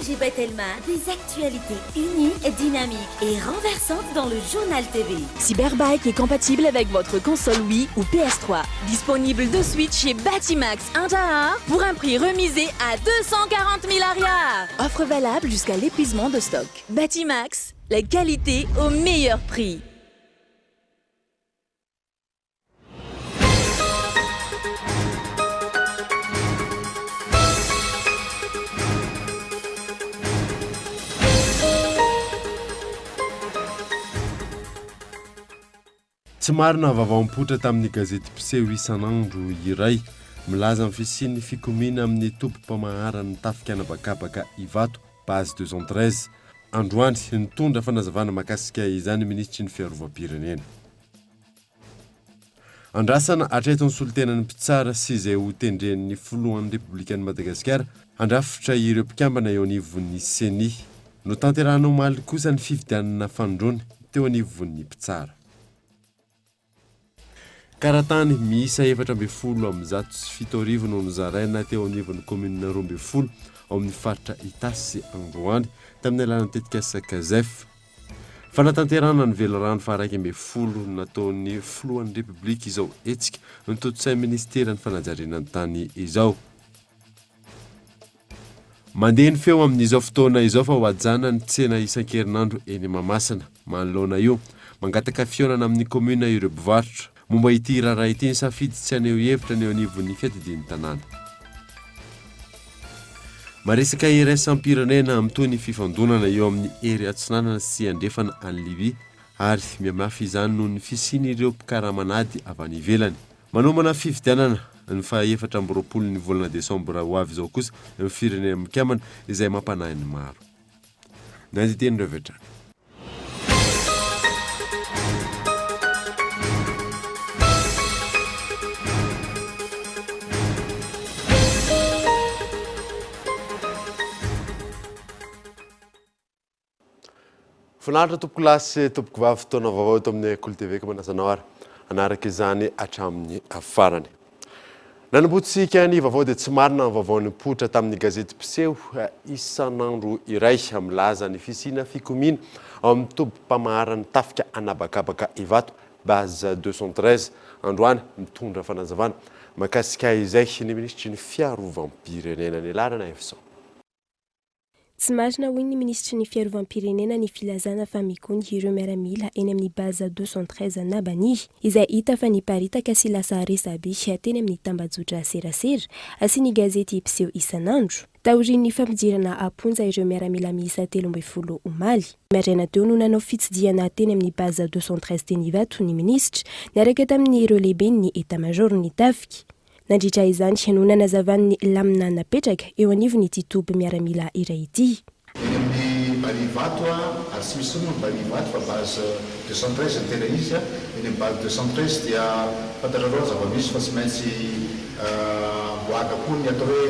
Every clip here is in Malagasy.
Chez Batelma, des actualités uniques, dynamiques et renversantes dans le Journal TV. Cyberbike est compatible avec votre console Wii ou PS3. Disponible de suite chez Batimax Intahar pour un prix remisé à 240 000 ariary. Offre valable jusqu'à l'épuisement de stock. Batimax, la qualité au meilleur prix. Tsy marina ny vaovao nipoitra tamin'ny gazety mpiseho isan'andro iray milaza ny fisian'ny fikomiana amin'ny tobim-pamaharan'ny tafika an'habakabaka Ivato, base 213. Androany, nitondra fanazavana mahakasika izany ny minisitry ny Fiarovam-pirenena. Andrasana hatreto ny solontenan'ny mpitsara sy izay ho tendren'ny filohan'ny Repoblikan'i Madagasikara handrafitra ireo mpikambana eo anivon'ny Ceni. Notanterahina omaly kosa ny fifidianana fanindroany teo anivon'ny mpitsara. Karatany miisa 174 no nozaraina teo anivon'ny kaominina 12 ao amin'ny faritra Itasy androany tamin'ny alalan'ny tetikasa Cazef. Fanatanterahana ny velirano faha-11 nataon'ny filohan'ny Repoblika izao hetsika notontosain'ny minisiteran'ny fanajariana ny tany izao. Mandeha ny feo amin'izao fotoana izao fa hohajana ny tsena isan-kerinandro eny Mahamasina. Manoloana io, mangataka fihaonana amin'ny kaominina ireo mpivarotra. Momba ity raharaha ity, nisafidy tsy haneho hevitra ny eo anivon'ny fiadidian'ny tanàna. Maresaka iraisam-pirenena mitohy ny fifandonana eo amin'ny hery atsinanana sy andrefana any Libya ary mihamafy izany noho ny fisian'ireo mpikaraman'ady avy any ivelany. Manomana fifidianana ny faha 24 ny volana desambra ho avy izao kosa ny Firenena Mikambana izay mampanahy ny maro. Nandidian'ireo avy hatrany. Finaritra tompoko lahy sy tompoko vavy fotoana vaovao eto amin'ny Kolo TV ka manasa anao ary hanaraka izany hatramin'ny farany. Nanombohantsika ny vaovao dia tsy marina ny vaovao nipoitra tamin'ny gazety mpiseho isan'andro iray milaza ny fisiana fikomiana ao amin'ny tobim-pamaharan'ny tafika an'habakabaka Ivato, base 213. Androany, mitondra fanazavana mahakasika izay ny minisitry ny fiarovam-pirenena, ny laharana Efson. Tsy marina hoy ny minisitry ny fiarovam-pirenena ny filazana fa mikomy ireo miaramila eny amin'ny base 213 Nabani, izay hita fa niparitaka sy lasa resabe teny amin'ny tambajotra serasera sy ny gazety mpiseho isan'andro, taorian'ny fampidirana am-ponja ireo miaramila miisa 13 omaly. Maraina teo no nanao fitsidihana teny amin'ny base 213 teny Ivato ny minisitra, niaraka tamin'ireo lehiben'ny Etat-major-n'ny tafika. Nandritra izany no nanazavany ny lamina napetraka eo anivon'ity toby miaramila iray ity. Eny amin'ny Bali Ivato ary tsy misy intsony moa ny Bali Ivato fa base 213 no tena izy. Eny amin'ny base 213 dia fantatrareo ny zava-misy fa tsy maintsy amboarina koa ny atao hoe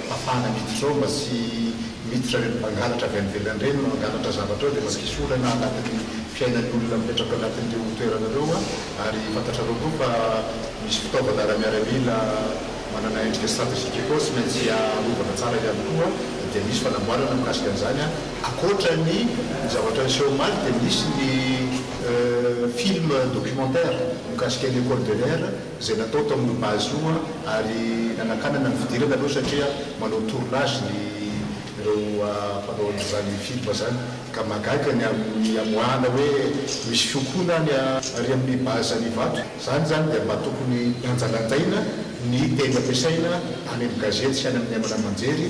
ahafahana miditra ao mba tsy miditra ireny mpangalatra avy any ivelany ireny mangalatra zavatra ao dia mampisy olana anatin'ny fiainan'ny olona mipetraka ao anatin'ireo toerana ireo. Ary fantatrareo koa fa misy fitaovana ara-miaramila manana endrika stratejika koa tsy maintsy arovana tsara ihany koa dia misy fanamboarana mikasika an'izany. Ankoatra ny zavatra niseho omaly dia nisy ny film documentaire mikasika ny école de l'air izay natao tao amin'io base io ary nanakanana ny fidirana aloha satria manao tournage ny ireo mpanao an'izany film izany. Ka mahagaga ny amin'ny amoahana hoe misy fiokoana any ary amin'ny base any Ivato. Izany izany dia mba tokony lanjalanjaina ny teny ampiasaina any amin'ny gazety sy any amin'ny haino aman-jery.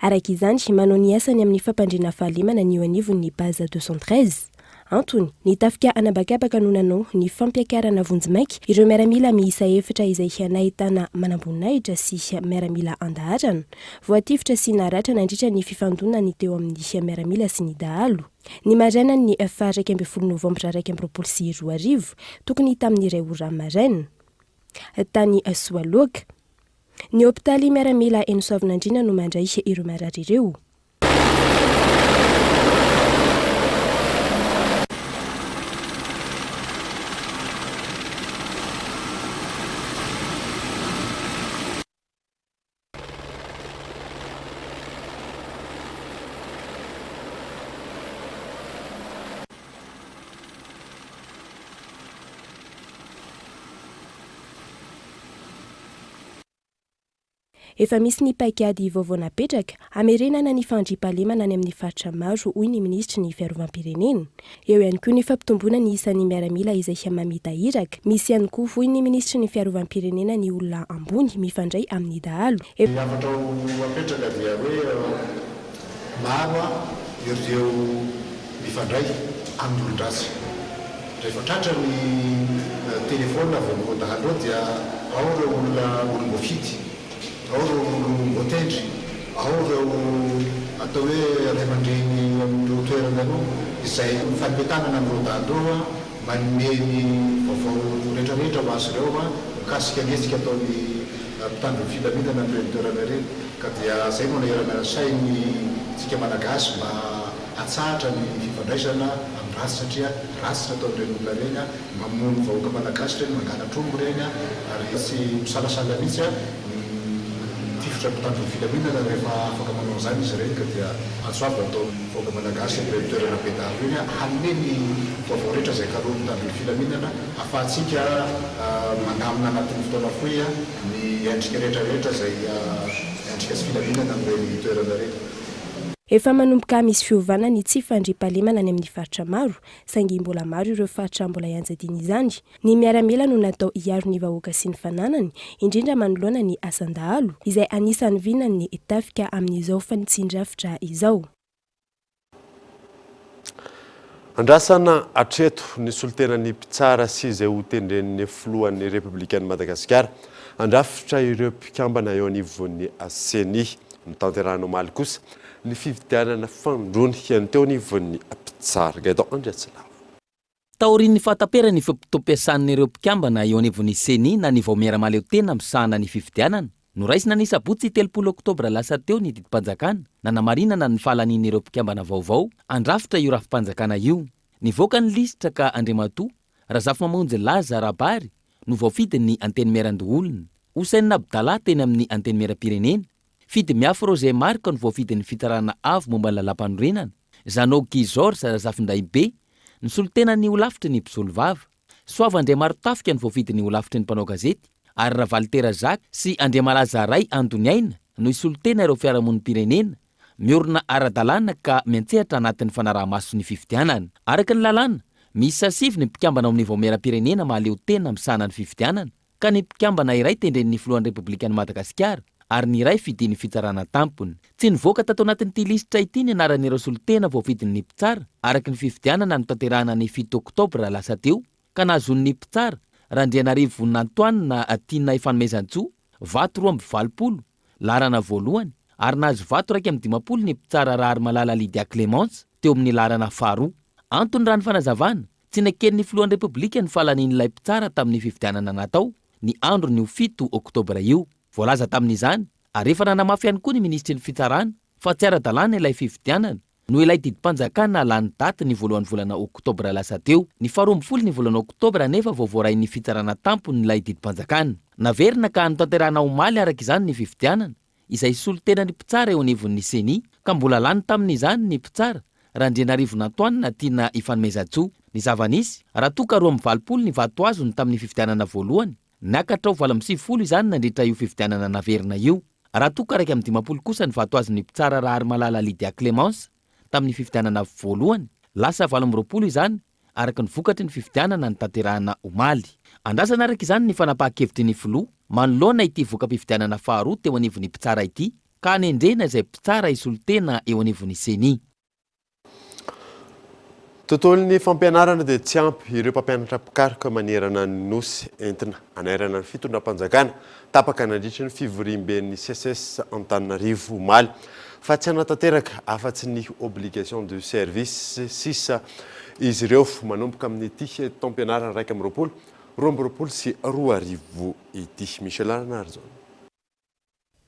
Araka izany, manao ny asany amin'ny fampandriana fahalemana ny eo anivon'ny base 213. Antony, ny tafika an'habakabaka no nanao ny fampiakarana vonjimaika ireo miaramila miisa efatra izay nahitana manamboninahitra sy miaramila an-daharana. Voatifitra sy naratra nandritra ny fifandonan'ny teo amin'ny miaramila sy ny dahalo. Ny marainan'ny faha 11 novambra 2021, tokony tamin'ny iray ora maraina, tany Soaloaka. Ny hopitaly miaramila eny Soavinandriana no mandray ireo marary ireo. Efa misy ny paikady vaovao napetraka hamerenana ny fandriampahalemana any amin'ny faritra maro, hoy ny minisitry ny Fiarovam-pirenena. Eo ihany koa ny fampitomboana ny isan'ny miaramila izay mamita iraka. Misy ihany koa, hoy ny minisitry ny Fiarovam-pirenena ny olona ambony mifandray amin'ny dahalo. Ny hafatra ho apetraka dia hoe maro ireo mifandray amin'ny olon-dratsy. Rehefa tratra ny telefaonina avy amin'ireo dahalo ireo dia ao ireo olona olom-boafidy, ao ireo olom-boatendry, ao ireo atao hoe ray aman-dreny amin'ireo toerana ireo izay mifanome tanana amin'ireo dahalo ireo manome ny vaovao rehetrarehetra ho azy ireo mikasika ny hetsika ataon'ny mpitandro ny filaminana amin'ireny toerana ireny. Ka dia izay no anahirana sain'ny tsika Malagasy mba hatsahatra ny fifandraisana amin'ny ratsy satria ratsy ny ataon'ireny olona ireny, mamono vahoaka Malagasy ireny, mangalatra omby ireny ary tsy misalasala mihitsy mitifitra mpitandro ny filaminana rehefa afaka manao an'izany izy ireny ka dia antso avo ataon'ny vahoaka Malagasy amin'ireny toerana be dahalo ireny hanome ny vaovao rehetra izay karohin'ny mpitandro ny filaminana ahafahantsika mandamina anatin'ny fotoana fohy ny endrika rehetra rehetra izay endrika tsy filaminana amin'ireny toerana ireny. Efa manomboka misy fiovana ny tsy fandriampahalemana any amin'ny faritra maro, saingy mbola maro ireo faritra mbola ianjadiana izany. Ny miaramila no natao hiaro ny vahoaka sy ny fananany, indrindra manoloana ny asan-dahalo, izay anisan'ny vinan'ny tafika amin'izao fanitsian-drafitra izao. Andrasana hatreto ny solontenan'ny mpitsara sy izay ho tendren'ny filohan'ny Repoblikan'i Madagasikara handrafitra ireo mpikambana eo anivon'ny Ceni. Notanterahina omaly kosa ny fifidianana fanindroany ny teo anivon'ny mpitsara. Gaëtan Andriatsilavo. Taorian'ny fahataperan'ny fe-potoam-piasan'ireo mpikambana eo anivon'ny Ceni na ny Vaomiera Mahaleotena misahana ny fifidianana, noraisina ny sabotsy 30 oktobra lasa teo ny didim-panjakana nanamarinana ny fahalanian'ireo mpikambana vaovao handrafitra io rafi-panjakana io. Nivoaka ny lisitra ka Andriamatoa Razafimamonjy Laza Rabary no voafidin'ny Antenimierandoholona. Houssen Abdallah teny amin'ny Antenimierampirenena. Fidimiafy Roger Marc no voafidin'ny Fitsarana Avo momba ny Lalàmpanorenana. Jeannot Guy Georges Razafindraibe nisolo tena ny holafitry ny mpisolovava. Soava Andriamarotafika no voafidin'ny holafitry ny mpanao gazety ary Ravalitera Jacques sy Andriamalaza Ray Andoniaina no hisolo tena ireo fiarahamonim-pirenena miorina ara-dalàna ka miantsehatra anatin'ny fanaraha-maso ny fifidianana. Araka ny lalàna, miisa sivy ny mpikambana ao amin'ny Vaomieram-pirenena mahaleo tena misahana ny fifidianana ka ny mpikambana iray tendren'ny filohan'ny Repoblikan'i Madagasikara ary ny iray fidian'ny Fitsarana Tampony. Tsy nivoaka tato anatin'ity lisitra ity ny anaran'ireo solontena voafidin'ny mpitsara araka ny fifidianana notanterahina ny fito oktobra lasa teo ka nahazoan'ny mpitsara, Randrianarivo Voninantoanina Tiana Ifanomezantsoa, vato 82, laharana voalohany, ary nahazo vato 51 ny mpitsara Raharimalala Lydia Clémence teo amin'ny laharana faharoa. Antony raha ny fanazavana, Tsy neken'ny filohan'ny Repoblika ny fahalanian'ilay mpitsara tamin'ny fifidianana natao ny andron'io fito oktobra io. Voalaza tamin'izany, ary efa nanamafy ihany koa ny minisitry ny Fitsarana, fa tsy ara-dalàna ilay fifidianana, noho ilay didim-panjakana lany daty ny voalohan'ny volana oktobra lasa teo. Ny faharoa ambin'ny folo ny volana oktobra anefa vao voarain'ny Fitsarana tampony ilay didim-panjakana. Naverina ka notanterahina omaly araka izany ny fifidianana, izay solontena ny mpitsara eo anivon'ny Ceni, ka mbola lany tamin'izany ny mpitsara, Randrianarivony Antoine Tiana Ifanomezantsoa. Ny zava-nisy, raha toa ka 82 ny vato azony tamin'ny fifidianana voalohany, niakatra ho 98 izany nandritra io fifidianana naverina io. Raha toa ka 51 kosa ny vato azon'ny mpitsara Raharimalala Lydia Clémence tamin'ny fifidianana voalohany, lasa 28 izany araka ny vokatry ny fifidianana notanterahina omaly. Andrasana araka izany ny fanapahan-kevitry ny filoha manoloana ity voka-pifidianana faharoa teo anivon'ny mpitsara ity ka hanendrena izay mpitsara hisolo tena eo anivon'ny Ceni. Tontolon'ny fampianarana dia tsy ampy ireo mpampianatra mpikaroka manerana ny Nosy entina hanairana ny fitondram-panjakana. Tapaka nandritra ny fivoriamben'ny Seces Antananarivo omaly fa tsy hanatanteraka afa-tsy ny obligation de service sisa izy ireo manomboka amin'ity taom-pianarana 2021 22 ity. Michel Ranarison.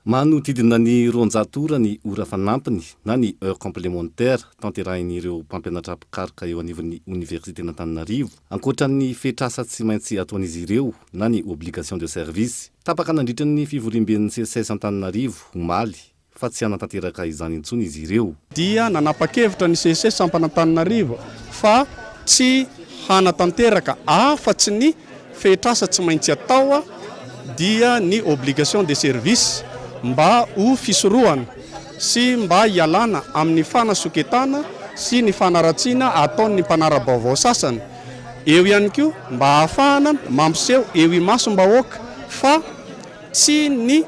Manodidina ny 200 ora ny ora fanampiny na ny heure complémentaire tanterahin'ireo mpampianatra mpikaroka eo anivon'ny Oniversiten'Antananarivo, ankoatra ny fetr'asa tsy maintsy ataon'izy ireo na ny obligation de service. Tapaka nandritra ny fivoriamben'ny Seces Antananarivo, omaly, fa tsy hanatanteraka izany intsony izy ireo. Dia nanapa-kevitra ny Seces sampana Antananarivo fa tsy hanatanteraka afa-tsy ny fetr'asa tsy maintsy atao dia ny obligation de service. mba ho fisorohana sy mba hialana amin'ny fanasoketana sy ny fanaratsiana ataon'ny mpanara-baovao sasany. Eo ihany koa mba hahafahana mampiseho eo imasom-bahoaka fa tsy ny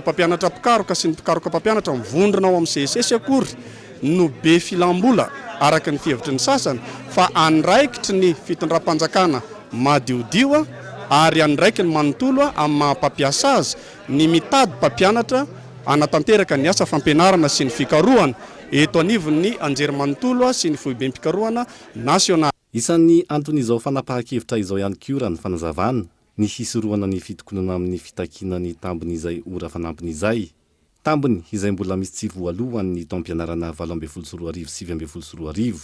mpampianatra mpikaroka sy ny mpikaroka mpampianatra mivondrona ao amin'ny CSS akory no be filam-bola araka ny fihevitry ny sasany fa andraikitry ny fitondram-panjakana madiodio ary andraikiny manontolo amin'ny maha mpampiasa azy ny mitady mpampianatra hanatanteraka ny asa fampianarana sy ny fikarohana eto anivon'ny anjerimanontolo sy ny foibem-pikarohana nasionaly. Isan'ny anton'izao fanapahan-kevitra izao ihany koa raha ny fanazavana, ny hisorohana ny fitokonana amin'ny fitakiana ny tambin'izay ora fanampiny izay. Tambiny izay mbola misy tsy voaloa ho an'ny taom-pianarana 2018 2019.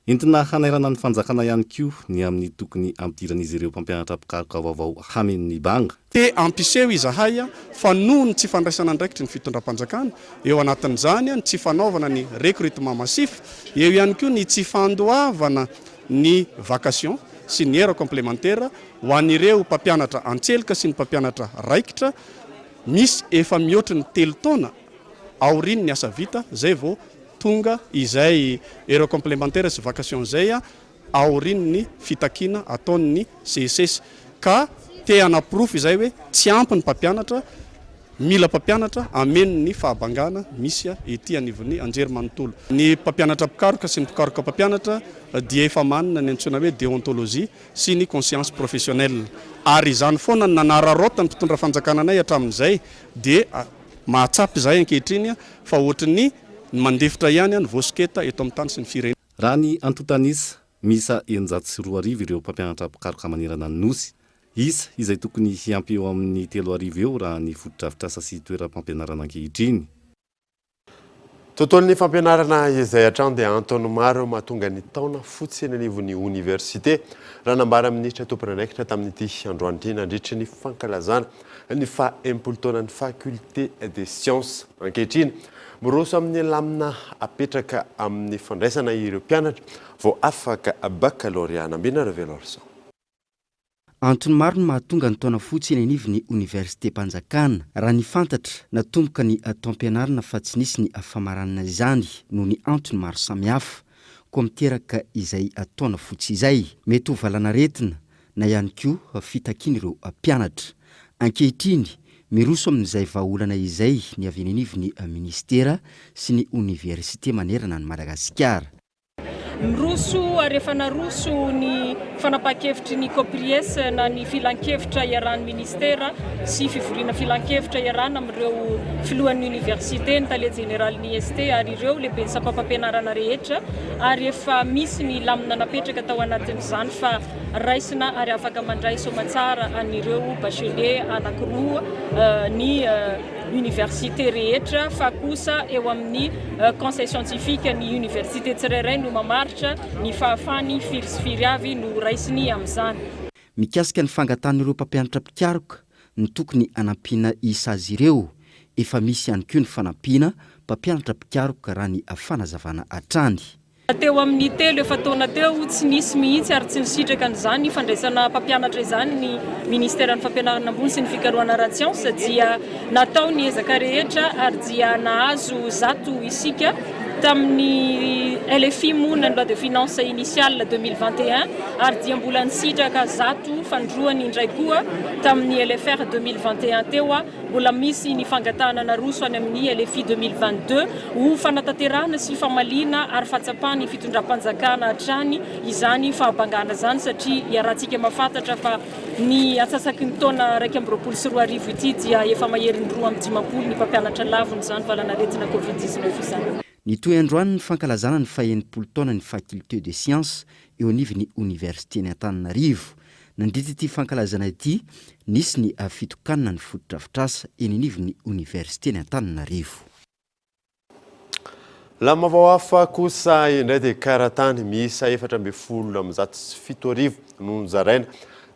Entina hanairana ny fanjakana ihany koa ny amin'ny tokony hampidiran'izy ireo mpampianatra mpikaroka vaovao hameno ny banga. Te hampiseho izahay fa noho ny tsy fandraisana andraikitry ny fitondram-panjakana, eo anatin'izany ny tsy fanaovana ny recrutement massif, eo ihany koa ny tsy fandoavana ny vacation sy ny heure complémentaire ho an'ireo mpampianatra an-tselika sy ny mpampianatra raikitra, misy efa mihoatry ny telo taona aorian'ny asa vita izay vao tonga izay heure complémentaire sy vacation izay aorian'ny fitakiana ataon'ny SECES ka te hanaporofo izay hoe tsy ampy ny mpampianatra, mila mpampianatra hameno ny fahabangana misy ety anivon'ny anjerimanontolo. Ny mpampianatra mpikaroka sy ny mpikaroka mpampianatra dia efa manana ny antsoina hoe déontologie sy ny conscience professionnelle ary izany foana no nanararaotan'ny mpitondra fanjakana anay hatramin'izay dia mahatsapa izahay ankehitriny fa ohatry ny mandefitra ihany ny voasoketa eto amin'ny tany sy ny firenena. Raha ny antontan'isa, miisa 2600 ireo mpampianatra mpikaroka manerana ny Nosy. Isa izay tokony hiampy eo amin'ny 3000 eo raha ny fotodrafitrasa sy toeram-pampianarana ankehitriny. Tontolon'ny fampianarana izay hatrany dia antony maro mahatonga ny taona fotsy eny anivon'ny oniversite, raha nambaran'ny minisitra tompon'andraikitra tamin'ity androany ity nandritry ny fankalazana ny faha 60 taonan'ny Faculté des Sciences. Ankehitriny, miroso amin'ny lamina apetraka amin'ny fandraisana ireo mpianatra vao afaka bakalorea. Nambina Ravelorison. Antony maro no mahatonga ny taona fotsy eny anivon'ny oniversitem-panjakana. Raha ny fantatra, natomboka ny taom-pianarana fa tsy nisy ny famaranana izany noho ny antony maro samihafa, koa miteraka izay taona fotsy izay. Mety ho valanaretina na ihany koa fitakian'ireo mpianatra. Ankehitriny, miroso amin'izay vahaolana izay ny avy eny anivon'ny minisitera sy ny oniversite manerana an'i Madagasikara. Miroso ary efa naroso ny fanapahan-kevitry ny Copries na ny filankevitra iarahan'ny Ministera sy fivoriana filankevitra iarahana amin'ireo filohan'ny Université, ny tale jeneralin'ny IST ary ireo lehiben'ny sampam-pampianarana rehetra ary efa misy ny lamina napetraka tao anatin'izany fa raisina ary afaka mandray soamantsara an'ireo bachelier anankiroa ny Université rehetra fa kosa eo amin'ny conseil scientifique ny université tsirairay no mamaritra ny fahafahany firy sy firy avy no raisiny amin'izany. Mikasika ny fangatahan'ireo mpampianatra mpikaroka ny tokony hanampiana isa azy ireo, efa misy ihany koa ny fanampiana mpampianatra mpikaroka raha ny fanazavana hatrany. Teo amin'ny telo efa taona teo, tsy nisy mihitsy ary tsy nisitraka an'izany fandraisana mpampianatra izany ny Ministeran'ny Fampianarana Ambony sy ny Fikarohana ara-tsiansa dia natao ny ezaka rehetra ary dia nahazo 100 isika tamin'ny LFI moa na ny loi de finances initiale 2021 ary dia mbola nisitraka 100 fanindroany indray koa tamin'ny LFR 2021 teo. Mbola misy ny fangatahana naroso any amin'ny LFI 2022 ho fanatanterahana sy famaliana ary fahatsapan'ny fitondram-panjakana hatrany izany fahabangana izany satria iarahantsika mahafantatra fa ny antsasaky ny taona 2021 ity dia efa maherin'ny 52 ny mpampianatra lavon'izany valanaretina Covid 19 izany. Nitohy androany ny fankalazana ny faha-60 taonan'ny Faculté des Sciences eo anivon'ny Oniversiten' Antananarivo. Nandritra ity fankalazana ity, nisy ny fitokanana ny fotodrafitrasa eny anivon'ny Oniversiten' Antananarivo. Lamavao hafa kosa indray dia karatany miisa 7114 no nozaraina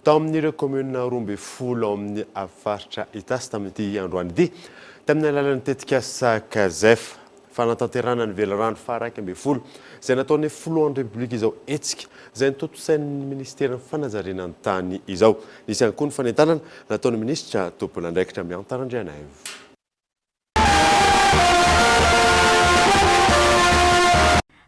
tao amin'ireo kaominina 12 ao amin'ny faritra Itasy tamin'ity androany ity, tamin'ny alalan'ny tetikasa Cazef. Fanatanterahana ny velirano faha-11 izay nataon'ny filohan'ny Repoblika izao hetsika izay notontosain'ny minisiteran'ny fanajariana ny tany izao. Nisy ihany koa ny fanentanana nataon'ny minisitra tompon'andraikitra Mianta Randrianaivo.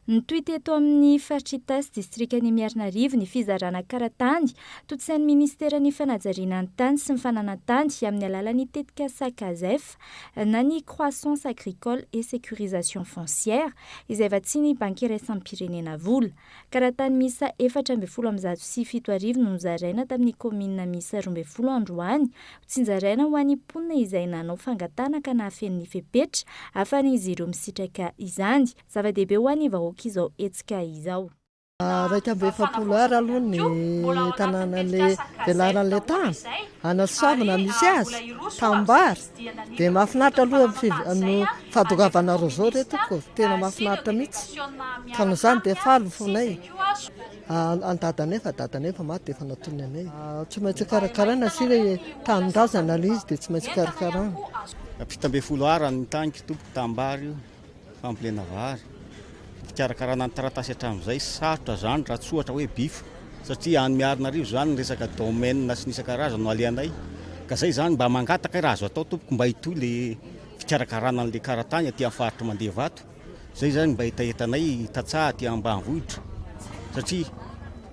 Nitohy teto amin'ny faritr'i Itasy, distrikan'i Miarinarivo, ny fizarana kara-tany tontosain'ny minisiteran'ny fanajariana ny tany sy ny fananan-tany amin'ny alalan'ny tetikasa Casef na ny Croissance Agricole et Sécurisation Foncière izay vatsian'ny Banky Iraisam-pirenena vola. Kara-tany miisa 7114 no nozaraina tamin'ny kaominina miisa 12 androany Tsinjaraina ho an'ny mponina izay nanao fangatahana ka nahafeno ny fepetra ahafahan'izy ireo misitraka izany. Zava-dehibe ho an'ny vahoaka izao hetsika izao. 41 ara aloha ny tanànan'ilay velaran'ilay tany, Anasoavina misy azy, tanimbary, dia mahafinaritra aloha ny fahatongavanareo izao re tompoko, tena mahafinaritra mihitsy, ka noho izany dia faly ny fonay. Any dadanay fa dadanay efa maty dia efa natolony anay. Tsy maintsy karakaraina satria tanindrazana ilay izy dia tsy maintsy karakaraina. 17 ara ny taniko tompoko tanimbary io, fambolena vary. Fikarakarana ny taratasy hatramin'izay sarotra zany raha tsy ohatra hoe bif satria any Miarinarivo zany ny resaka domaine sy ny isan-karazany no alehanay ka zay zany mba mangataka raha azo atao tompoko mba hitohy le fikarakarana an'le karatany aty amin'ny faritra Mandevato. Zay zany mba hetahetanay tantsaha aty ambanivohitra satria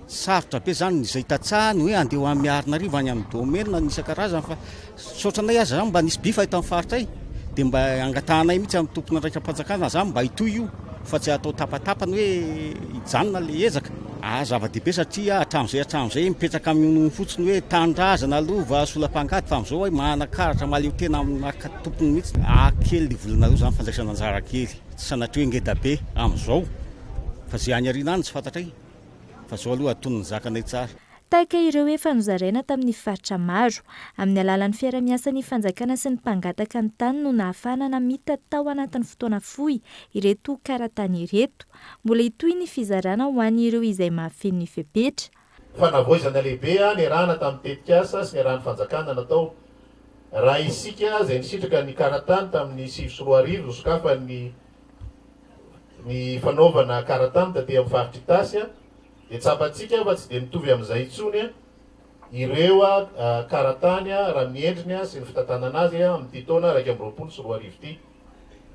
sarotra be zany izay tantsaha ny hoe andeha ho any Miarinarivo any amin'ny domaine ny isan-karazany fa saotra anay aza zany mba nisy bifa eto amin'ny faritra ay dia mba angatahanay mihitsy amin'ny tompon'andraikitra-panjakana zany mba hitohy io fa tsy atao tapatapany hoe hijanona le ezaka. Ah, zava-dehibe satria hatramin'izay hatramin'izay mipetraka amin'ny fotsiny hoe tanindrazana lova sola-pangady fa amin'izao hoe manana karatra mahaleo tena amin'ny maha tompony mihitsy. Ah, kely ny volanareo izany fandraisana anjara kely, tsy sanatria hoe ngeda be amin'izao fa izay any aoriana any tsy fantatray fa izao aloha antonony zakanay tsara. Tahaka ireo efa nozaraina tamin'ny faritra maro. Amin'ny alalan'ny fiara-miasan'ny fanjakana sy ny mpangataka ny tany no nahafahana namita tao anatin'ny fotoana fohy ireto karatany ireto. Mbola hitohy ny fizarana ho an'ireo izay mahafeno ny fepetra. Fanavaozana lehibe niarahana tamin'ny tetikasa sy niarahan'ny fanjakana natao. Raha isika izay nisitraka ny karatany tamin'ny 2009 nosokafan'ny ny fanaovana karatany taty amin'ny faritr'Itasy dia tsapantsika fa tsy dia mitovy amin'izay intsony ireo karatany raha ny endriny sy ny fitantanana azy amin'ity taona 2021 ity.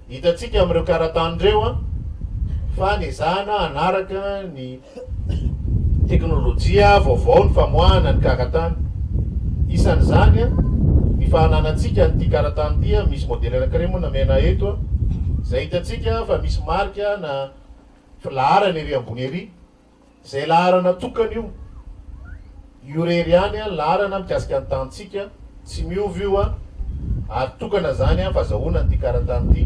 Hitantsika amin'ireo karatany ireo fa nezahana hanaraka ny teknolojia vaovao ny famoahana ny karatany. Isan'izany ny fananantsika an'ity karatany ity, misy modely anankiray moa nomena eto, izay hitantsika fa misy marika na filaharana ery ambony ery. Izay laharana tokana io, io irery ihany an, laharana mikasika ny tanintsika, tsy miova io an, ary tokana izany an fazahoana an'ity karatany ity.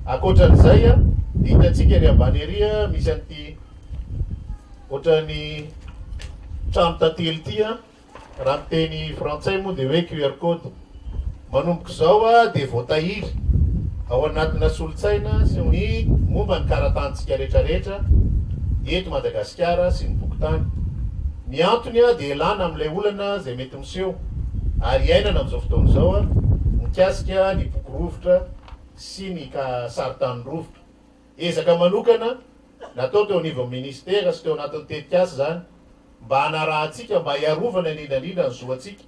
Ankoatran'izay an, dia hitantsika ery ambany ery an, misy an'ity ohatran'ny trano tantely ity an, Raha ny teny frantsay moa dia hoe QR code. Manomboka izao dia voatahiry ao anatina solotsaina sy ny momba ny karatantsika rehetrarehetra eto Madagasikara sy ny bokin-tany. Ny antony dia ialana amin'ilay olana izay mety miseho ary iainana amin'izao fotoana izao mikasika ny boky rovitra sy ny sarintany rovitra. Ezaka manokana natao teo anivon'ny minisitera sy teo anatin'ny tetikasa izany mba hanarahantsika, mba hiarovana indrindra indrindra ny zo antsika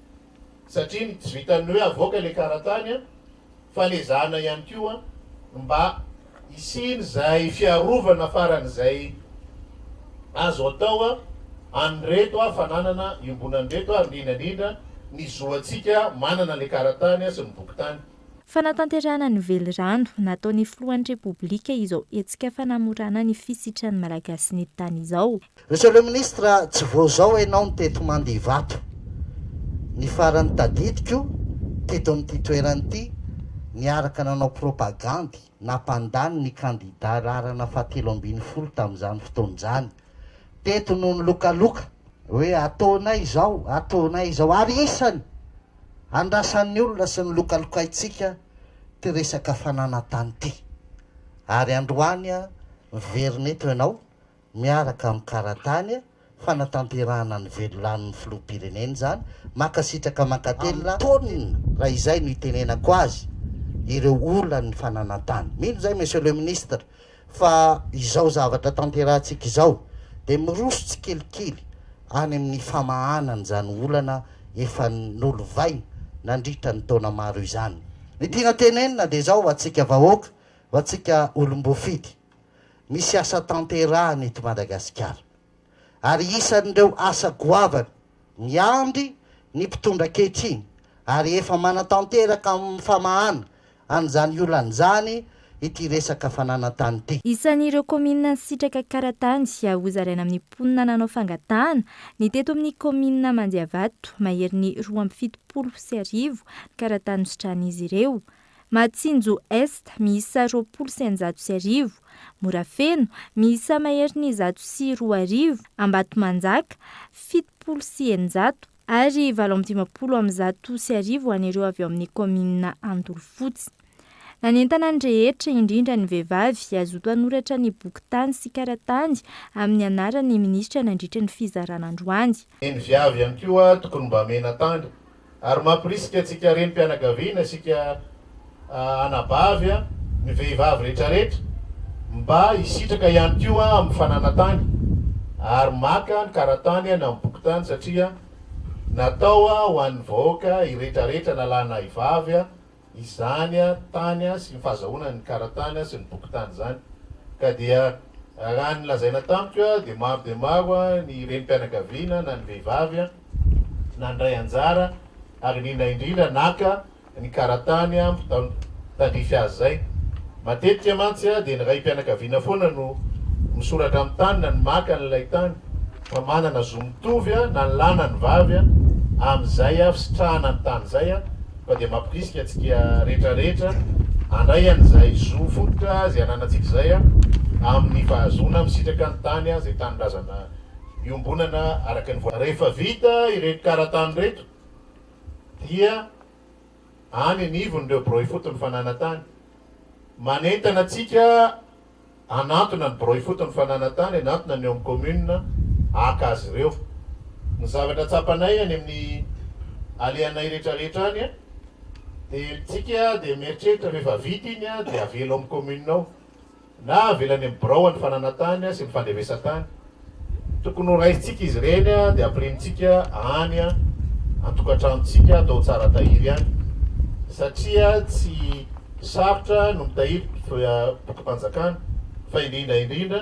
satria ny tsy vitan'ny hoe avoaka ilay karatany an, fa nezahana ihany koa mba hisian'izay fiarovana faran'izay azo atao an'ireto fananana iombonan'ireto ary indrindra indrindra ny zo antsika manana ilay karatany sy ny bokin-tany. Fanatanterahana ny velirano nataon'ny filohan'ny Repoblika izao hetsika fanamorana ny fisitran'ny Malagasy ny tany izao. Monsieur le Ministre, tsy vao izao ianao no teto Mandivato. Ny farany tadidiko, teto amin'ity toerana ity, niaraka nanao propagandy nampandany ny kandida laharana fahatelo ambinifolo tamin'izany fotoana izany. Teto no nilokaloka hoe ataonay izao, ataonay izao, ary isany Andrasan'ny olona sy ny lokalokaintsika ty resaka fananan-tany ty. Ary androany miverina eto ianao miaraka amin'ny karatany fanatanterahana ny velolanon'ny filoham-pirenena izany, mankasitraka mankatelina taonina raha izay no itenenako azy ireo olan'ny fananan-tany. Mino izay Monsieur le Ministre fa izao zavatra tanterahantsika izao dia miroso tsikelikely any amin'ny famahana an'izany olana efa nolovaina nandritra ny taona maro izany. Ny tiana tenenina dia izao ho antsika vahoaka, ho antsika olom-boafidy. misy asa tanterahana eto Madagasikara. Ary isan'ireo asa goavana miandry ny mpitondra ankehitriny ary efa manatanteraka amin'ny famahana an'izany olana izany ity resaka fananan-tany ity. Isan'ireo kaominina nisitraka karatany hozaraina amin'ny mponina nanao fangatahana ny teto amin'ny kaominina Mandiavato, maherin'ny 1072 ny karatany nositrahan'izy ireo. Mahatsinjo Est, miisa 1620, Morafeno, miisa maherin'ny 2100, Ambatomanjaka, 670, ary 1158 ho an'ireo avy ao amin'ny kaominina Andolofotsy. Nanentana ny rehetra, indrindra ny vehivavy, hazoto hanoratra ny bokin-tany sy kara-tany amin'ny anarany ny minisitra nandritra ny fizarana androany. Ny viavy ihany koa tokony mba mena tany Ary mampirisika antsika renim-pianakaviana isika anabavy ny vehivavy rehetrarehetra mba hisitraka ihany koa amin'ny fananan-tany ary maka ny kara-tany na ny bokin-tany satria natao ho an'ny vahoaka iretraretra na lahy na vavy izany tany sy ny fahazahoana ny kara-tany sy ny bokin-tany izany. Ka dia raha ny lazaina tamiko dia maro dia maro ny renim-pianakaviana na ny vehivavy nandray anjara ary indrindra indrindra naka ny kara-tany tandrify azy izay. Matetika mantsy dia ny raim-pianakaviana foana no misoratra amin'ny tany na ny maka an'ilay tany fa manana zo mitovy na ny lahy na ny vavy amin'izay fisitrahana ny tany izay fa dia mampirisika antsika rehetra rehetra handray an'izay zo fototra izay ananantsika izay amin'ny fahazoana misitraka ny tany izay tanindrazana iombonana araka ny Rehefa vita ireto kara-tany ireto dia any anivon'ireo birao ifotony fananan-tany. Manentana antsika hanantona ny birao ifotony fananan-tany, hanantona ny eo amin'ny commune haka azy ireo. Ny zavatra tsapanay any amin'ny alehanay rehetrarehetra any dia tsika dia mieritreritra fa efa vita iny dia avela ao amin'ny commune ao. Na avela any amin'ny birao ny fananan-tany sy ny fandrevesan-tany. Tokony ho raisintsika izy ireny dia ampirimintsika any an-tokantranontsika atao tsara tahiry any satria tsy sarotra no mitahiry bokim-panjakana fa indrindra indrindra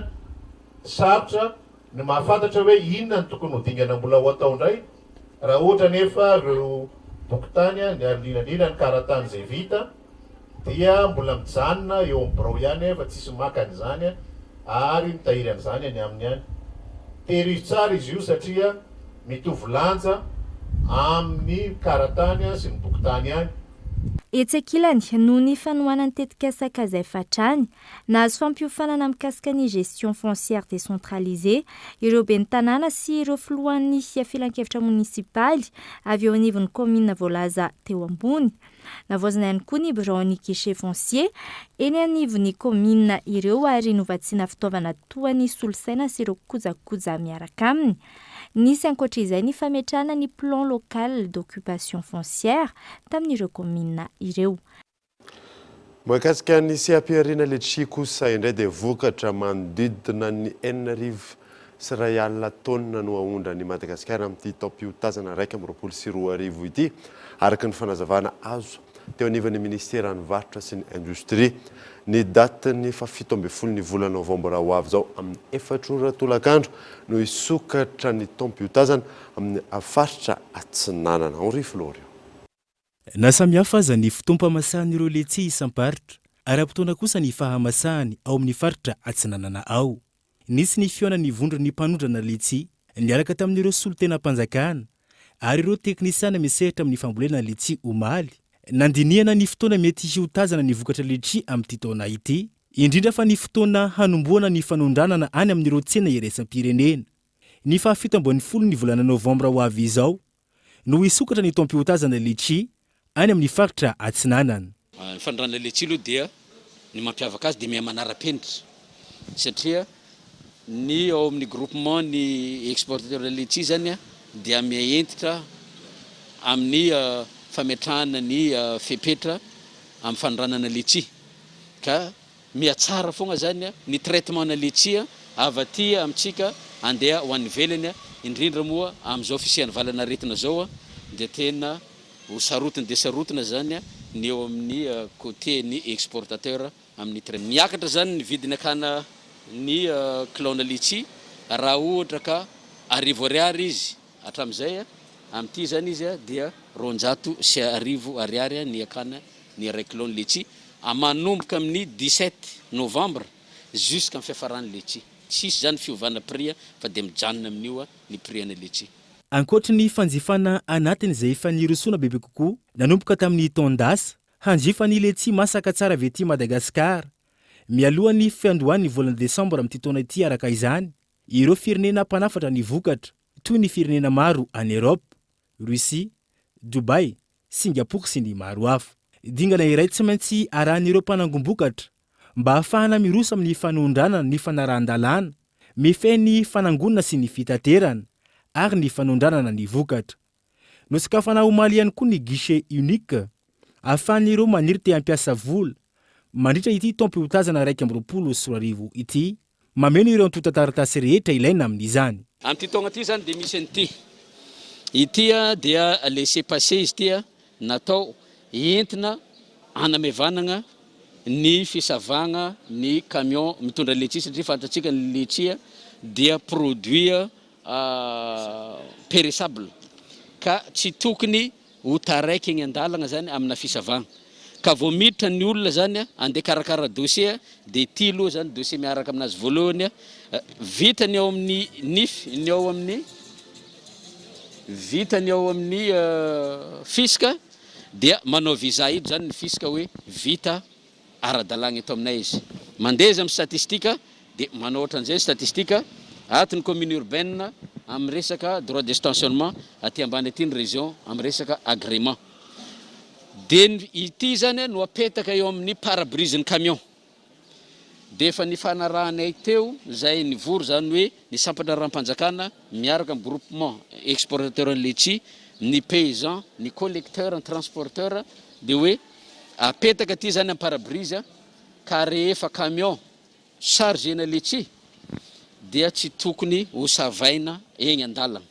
sarotra ny mahafantatra hoe inona no tokony ho dingana mbola ho atao indray raha ohatra anefa ireo bokin-tany ary indrindra indrindra ny kara-tany izay vita dia mbola mijanona eo amin'ny birao ihany fa tsisy maka an'izany ary mitahiry an'izany any aminy any. Tehirizo tsara izy io satria mitovy lanja amin'ny kara-tany sy ny bokin-tany ihany. Etsy ankilany, noho ny fanohanan'ny tetikasa Cazef hatrany, nahazo fampiofanana mikasika ny gestion foncière décentralisée ireo ben'ny tanàna sy ireo filohan'ny filankevitra monisipaly avy eo anivon'ny kaominina voalaza teo ambony. Navaozina ihany koa ny biraon'ny guichet foncier eny anivon'ny kaominina ireo ary novatsiana fitaovana toa ny solosaina sy ireo kojakoja miaraka aminy. Nisy ankoatra izay ny fametrahana ny plan local d'occupation foncière tamin'ireo kaominina ireo. Mahakasika ny seha-pihariana letchis kosa indray dia vokatra manodidina ny 1061 taonina no aondran'i Madagasikara amin'ity taom-piotazana 2021 ity, araka ny fanazavana azo teo anivon'ny minisiteran'ny Varotra sy ny Indostria. Ny datin'ny faha-17 ny volana novambra ho avy izao amin'ny efatra ora tolakandro no hisokatra ny taom-piotazana amin'ny faritra Atsinanana. Henri Florio. Na samy hafa aza ny fotoam-pamasahan'ireo letchi isam-paritra, ara-potoana kosa ny fahamasahany ao amin'ny faritra Atsinanana ao. Nisy ny fihaonan'ny vondron'ny mpanondrana letchi niaraka tamin'ireo solontenam-panjakana ary ireo teknisiana misehatra amin'ny fambolena letchi omaly, nandinihana ny fotoana mety hiotazana ny vokatra letchi amin'ity taona ity, indrindra fa ny fotoana hanombohana ny fanondranana any amin'ireo tsena iraisam-pirenena. Ny fahafito ambin'ny ny volana novambra ho avy izao no hisokatra ny taom-piotazana litchi any amin'ny faritra Atsinanana. Ny fanondranana litchi aloha dia ny mampiavaka azy dia miha manara-penitra satria ny ao amin'ny groupement ny exportateur litchi zany dia miha hentitra amin'ny fametrahana ny fepetra amin'ny fanondranana litchi ka Mihatsara foagna zany ny traitement na letchis avy aty amintsika andeha ho any ivelany, indrindra moa amin'izao fisian'ny valan'aretina zao dia tena ho sarotiny dia sarotiny zany ny eo amin'ny côté ny exportateur amin'ny traitement. Miakatra zany ny vidiny akana. ny kilaona litchi raha ohatra ka arivo ariary izy hatramin'izay, amin'ity izany izy dia 1200 ariary ny hakana ny iray kilao ny litchi manomboka amin'ny 17 novembre jusqu'à ny fiafaran'ny litchi. Tsy hisy izany fiovana prix fa dia mijanona amin'io ny prix ana litchi. Ankoatry ny fanjifana anatiny izay efa nirosoana bebe kokoa nanomboka tamin'ny taon-dasa, hanjifa ny letchi masaka tsara avy aty Madagasikara mialoha ny fiandohan'ny volana desambra amin'ity taona ity araka izany ireo firenena mpanafatra ny vokatra toy ny firenena maro any Europe, Russie, Dubaï, Singapour sy ny maro hafa. Dingana iray tsy maintsy arahan'ireo mpanangom-bokatra mba hahafahana miroso amin'ny fanondranana ny fanarahan-dalàna mifehy ny fanangonana sy ny fitaterana ary ny fanondranana ny vokatra. Nosokafana omaly ihany koa ny guichet unique ahafahan'ireo maniry te hampiasa vola mandritra ity taom-piotazana 2021 ity mameno ireo antontan-taratasy rehetra ilaina amin'izany. Amin'ity taogna ity zany dia misy an'ity. Ity dia laisser passer izy ity natao entina hanamaivanagna ny fisavagna ny camion mitondra letchis satria fantatsika ny letchis dia produit perissable ka tsy tokony ho taraiky egny an-dalagna zany amina fisavagna ka vao miditra ny olona zany andeha karakara dossier de ity aloha zany dossier miaraka aminazy voalohany vita ny ao amin'ny nify ny ao amin'ny vita ny ao amin'ny fisc dia manao visa eto zany ny fisc hoe vita ara-dalàgna eto aminay izy. Mandeha izy amin'ny statistique dia manao ohatran'izay ny statistique, ato ny commune urbaine amin'ny resaka droit de stentionnement, aty ambany aty ny région amin'ny resaka agrément. Dia ny ity zany no apetaka eo amin'ny pare-brise ny camion. Dia efa nifanarahanay teo izay nivory izany hoe ny sampan-draharaham-panjakana miaraka amin'ny groupement exportateur ny letchi, ny paysan, ny collecteur, ny transporteur dia hoe Apetaka aty zany am pare-brise ka rehefa camion chargena letchi dia tsy tokony ho savaina egny an-dalana.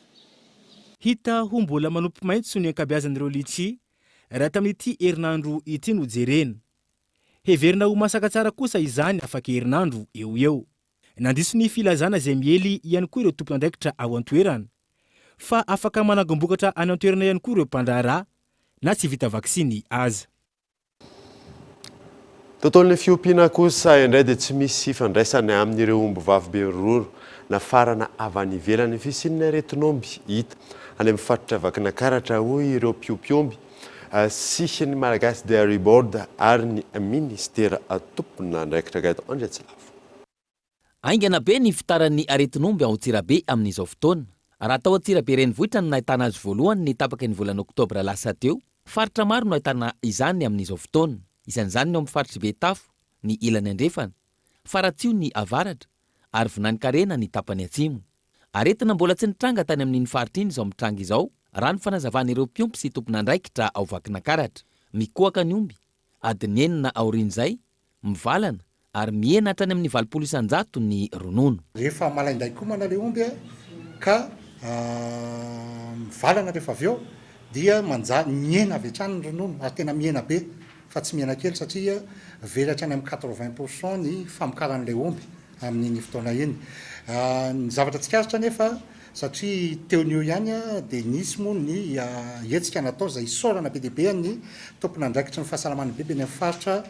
Hita ho mbola manopy maitso ny ankabeazan'ireo litchi raha tamin'ity herinandro ity no jerena. Heverina ho masaka tsara kosa izany afaka herinandro eo ho eo. Nandiso ny filazana izay miely ihany koa ireo tompon'andraikitra ao an-toerana fa afaka manangom-bokatra any an-toerana ihany koa ireo mpandraharaha na tsy vita vaksiny aza. Tontolon'ny fiompiana kosa indray dia tsy misy ifandraisany amin'ireo ombivavy be ronono nafarana avy any ivelany ny fisian'ny aretin'omby hita any amin'ny faritra Vakinakaratra hoy ireo mpiompy omby sy ny Malagasy Dairy Board ary ny minisitera tompon'andraikitra Gaëtan Andriatsilavo. Haingana be ny fitaran'ny aretin'omby ao Antsirabe amin'izao fotoana. Raha tao Antsirabe renivohitra no nahitana azy voalohany ny tapaky ny volana oktobra lasa teo, faritra maro no ahitana izany amin'izao fotoana. Isan'izany ny ao amin'ny faritr'i Betafo, ny ilany andrefana, Faratsiho ny avaratra ary Vinanikarena ny tapany atsimo. Aretina mbola tsy nitranga tany amin'iny faritra iny izao mitranga izao, raha ny fanazavan'ireo mpiompy sy tompon'andraikitra ao Vakinakaratra. Mikohaka ny omby, adiny enina aorian'izay, mivalana ary mihena hatrany amin'ny 80% ny ronono. Rehefa malainday komana ilay omby ka mivalana rehefa avy eo dia manjary mihena avy hatrany ny ronono ary tena mihena be fa tsy mihena kely satria very hatrany amin'ny 80 pour cent ny famokaran'ilay omby amin'iny fotoana iny. Ny zavatra tsikaritra anefa satria teo no eo ihany dia nisy moa ny hetsika natao izay isaorana be dia be ny tompon'andraikitry ny fahasalaman'ny biby eny amin'ny faritra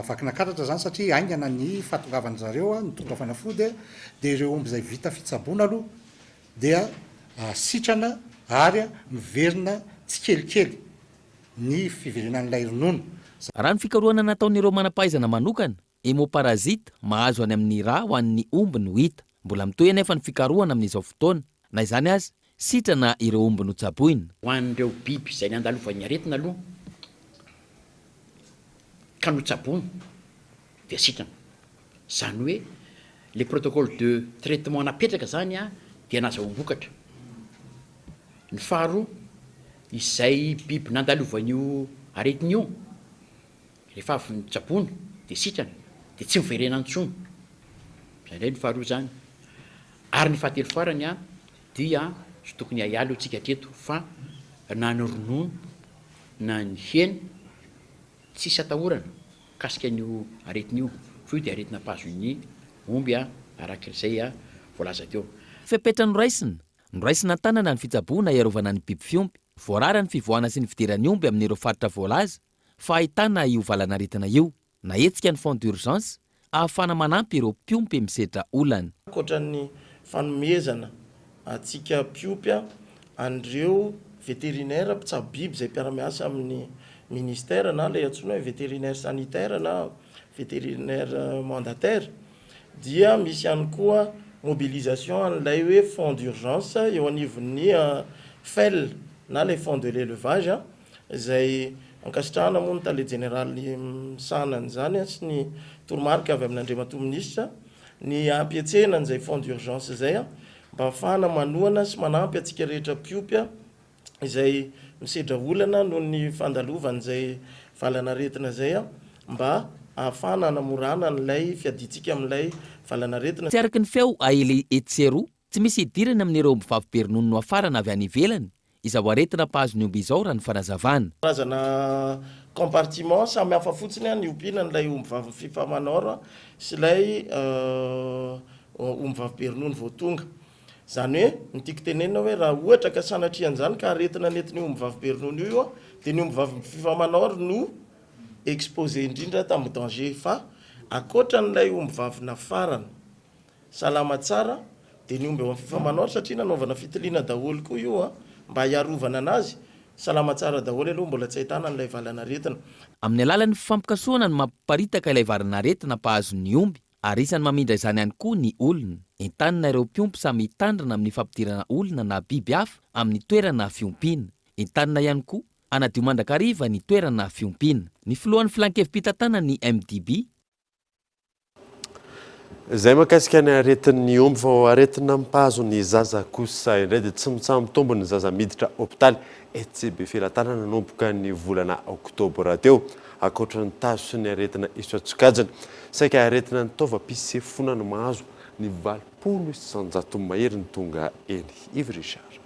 Vakinakaratra izany satria haingana ny fahatongavan-dry zareo nitondra fanafody dia ireo omby izay vita fitsaboana aloha dia sitrana ary miverina tsikelikely ny fiverenan'ilay ronono. Raha ny fikarohana nataon'ireo manam-pahaizana manokana, hémoparasite mahazo any amin'ny rà ho an'ny omby no hita. Mbola mitohy anefa ny fikarohana amin'izao fotoana. Na izany aza, sitrana ireo omby notsaboina. Ho an'ireo biby izay nandalovan'ny aretina aloha ka notsaboina dia sitrana. Izany hoe le protocole de traitement napetraka izany dia nazahoam-bokatra. Ny faharoa, izay biby nandalovan'io aretina io rehefa avy notsaboina dia sitrana dia tsy miverena intsony. Izay indray ny faharoa izany. Ary ny fahatelo farany dia tsy tokony hiahiahy aloha tsika hatreto fa na ny ronono na ny hena tsisy atahorana mikasika an'io aretina io fa io dia aretina mpahazo ny. omby araka izay voalaza teo. Fepetra noraisina, Noraisina an-tanana ny fitsaboana hiarovana ny biby fiompy. Voarara ny fivoahana sy ny fidiran'ny omby amin'ireo faritra voalaza fa ahitana io valanaretina io. Nahetsika ny Fonds d'urgence ahafahana manampy ireo mpiompy misedra olana. Ankoatra ny fanomezana antsika mpiompy an'ireo vétérinaire mpitsabo biby izay mpiara-miasa amin'ny ministère na ilay antsoina hoe vétérinaire sanitaire na vétérinaire mandataire dia misy ihany koa mobilisation an'ilay hoe fonds d'urgence eo anivon'ny FEL na ilay fonds de l'élevage izay ankasitrahana moa ny tale jeneraly misahana an'izany sy ny toromarika avy amin'Andriamatoa Minisitra ny hampihetsehina an'izay fonds d'urgence izay mba hahafahana manohana sy manampy antsika rehetra mpiompy izay misedra olana noho ny fandalovan'izay valanaretina izay mba hahafahana hanamorana an'ilay fiadiantsika amin'ilay valanaretina. Tsy araka ny feo aely etsy sy eroa, tsy misy idirany amin'ireo ombivavy be ronono nohafarana avy any ivelany izao aretina mpahazo ny omby izao raha ny fanazavana. Karazana compartiment samy hafa fotsiny ny ompiana an'ilay ombivavy Fifa Manor sy ilay ombivavy be ronono vao tonga. Izany hoe, ny tiako tenenina hoe raha ohatra ka sanatria an'izany ka aretina nentin'io ombivavy be ronono io dia ny ombivavy Fifa Manor no exposé indrindra tamin'ny danger fa ankoatran'ilay ombivavy nafarana Salama tsara dia ny omby ao amin'ny fifamanor satria nanaovana fitiliana daholo koa io an, mba hiarovana anazy, salama tsara daholo aloha mbola tsy ahitana an'ilay valan'aretina. Amin'ny alalan'ny fifampikasohana no mampiparitaka ilay valan'aretina mpahazo ny omby ary isan'ny mamindra izany ihany koa ny olona. Entanina ireo mpiompy samy hitandrina amin'ny fampidirana olona na biby hafa amin'ny toerana fiompiana. Entanina ihany koa hanadio mandrakariva ny toerana fiompiana. Ny filohan'ny filankevi-pitantanan'ny MDB, Izay mahakasika ny aretin'ny omby fa aretina mpahazo ny zaza kosa indray dia tsy mitsaha-mitombo ny zaza miditra hopitaly etsy Befelatanana nanomboka ny volana oktobra teo. Ankoatra ny tazo sy ny aretina isan-tsokajiny, saika aretina ny taovam-pisefoana no mahazo ny 80% mahery ny tonga eny. Yves Richard.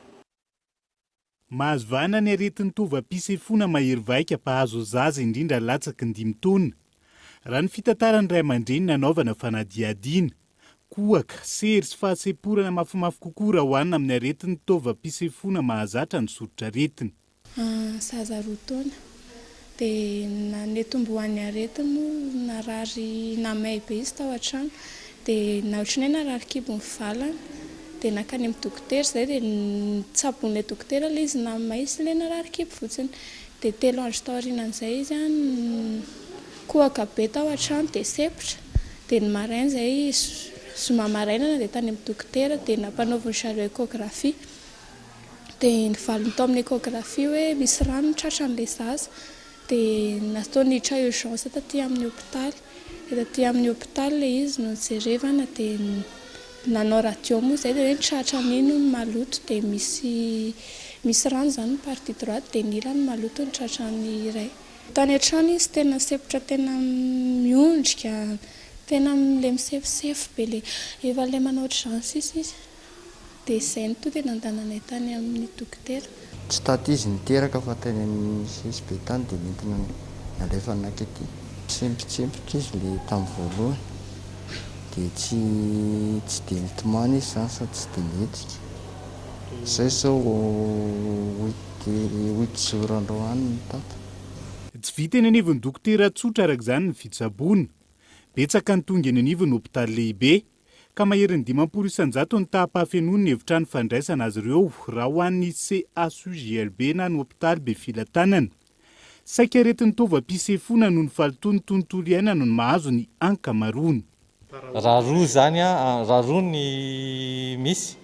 Mahazo vahana ny aretin'ny taovam-pisefoana mahery vaika mpahazo zaza indrindra latsaky ny dimy taona. Raha ny fitantaran'ny ray aman-dreny nanaovana fanadihadiana. Kohaka, sery sy fahasemporana mafimafy kokoa raha ohanina amin'ny aretin'ny taovam-pisefoana mahazatra ny soritr'aretina. Zaza roa taona. Dia nitomboan'ny aretiny moa narary namay be izy tao an-trano. Dia na ohatran'ny hoe narary kibo nivalana. Dia nankany amin'ny dokotera izahay dia notsaboin'ilay dokotera ilay izy namay sy ilay narary kibo fotsiny. Dia telo andro taorianan'izay izy nikohaka be tao an-trano dia sempotra. Dia ny maraina izay, zoma maraina nandeha tany amin'ny dokotera dia nampanaovin-dry zareo échographie. Dia ny valiny tao amin'ny échographie hoe misy rano ny tratran'ilay zaza. Dia natao niditra urgence taty amin'ny hopitaly. Dia taty amin'ny hopitaly ilay izy no nojerevana dia nanao radio moa izahay dia hoe ny tratrany iny hono maloto dia misy misy rano izany ny partie droite dia ny ilany maloto ny tratrany iray. Tany an-trano izy tena sempotra tena miondrika, tena ilay misefosefo be ilay efa ilay manao ohatr'izany sisa izy. Dia izay no tonga dia nandananay tany amin'ny dokotera. Tsy taty izy niteraka fa tany amin'ny CSB tany dia nentina nalefa nankaty. Sempontsempotra izy le tamin'ny voalohany dia tsy tsy dia nitomany izy zany sady tsy dia nihetsika. Zay zao huit huit jours androany ny tato. Tsy vita eny anivon'ny dokotera tsotra araka izany ny fitsaboana. Betsaka ny tonga eny anivon'ny hopitaly lehibe. ka maherin'ny 50 isanjato ny taham-pahafenoan'ny efitrano fandraisana azy ireo raha ho an'ny CHUJLB na ny hopitaly Befilatanana. Saika aretin'ny taovam-pisefoana noho ny fahalotoan'ny tontolo iainana no mahazo ny ankamaroany. Raha roa izany, raha roa ny misy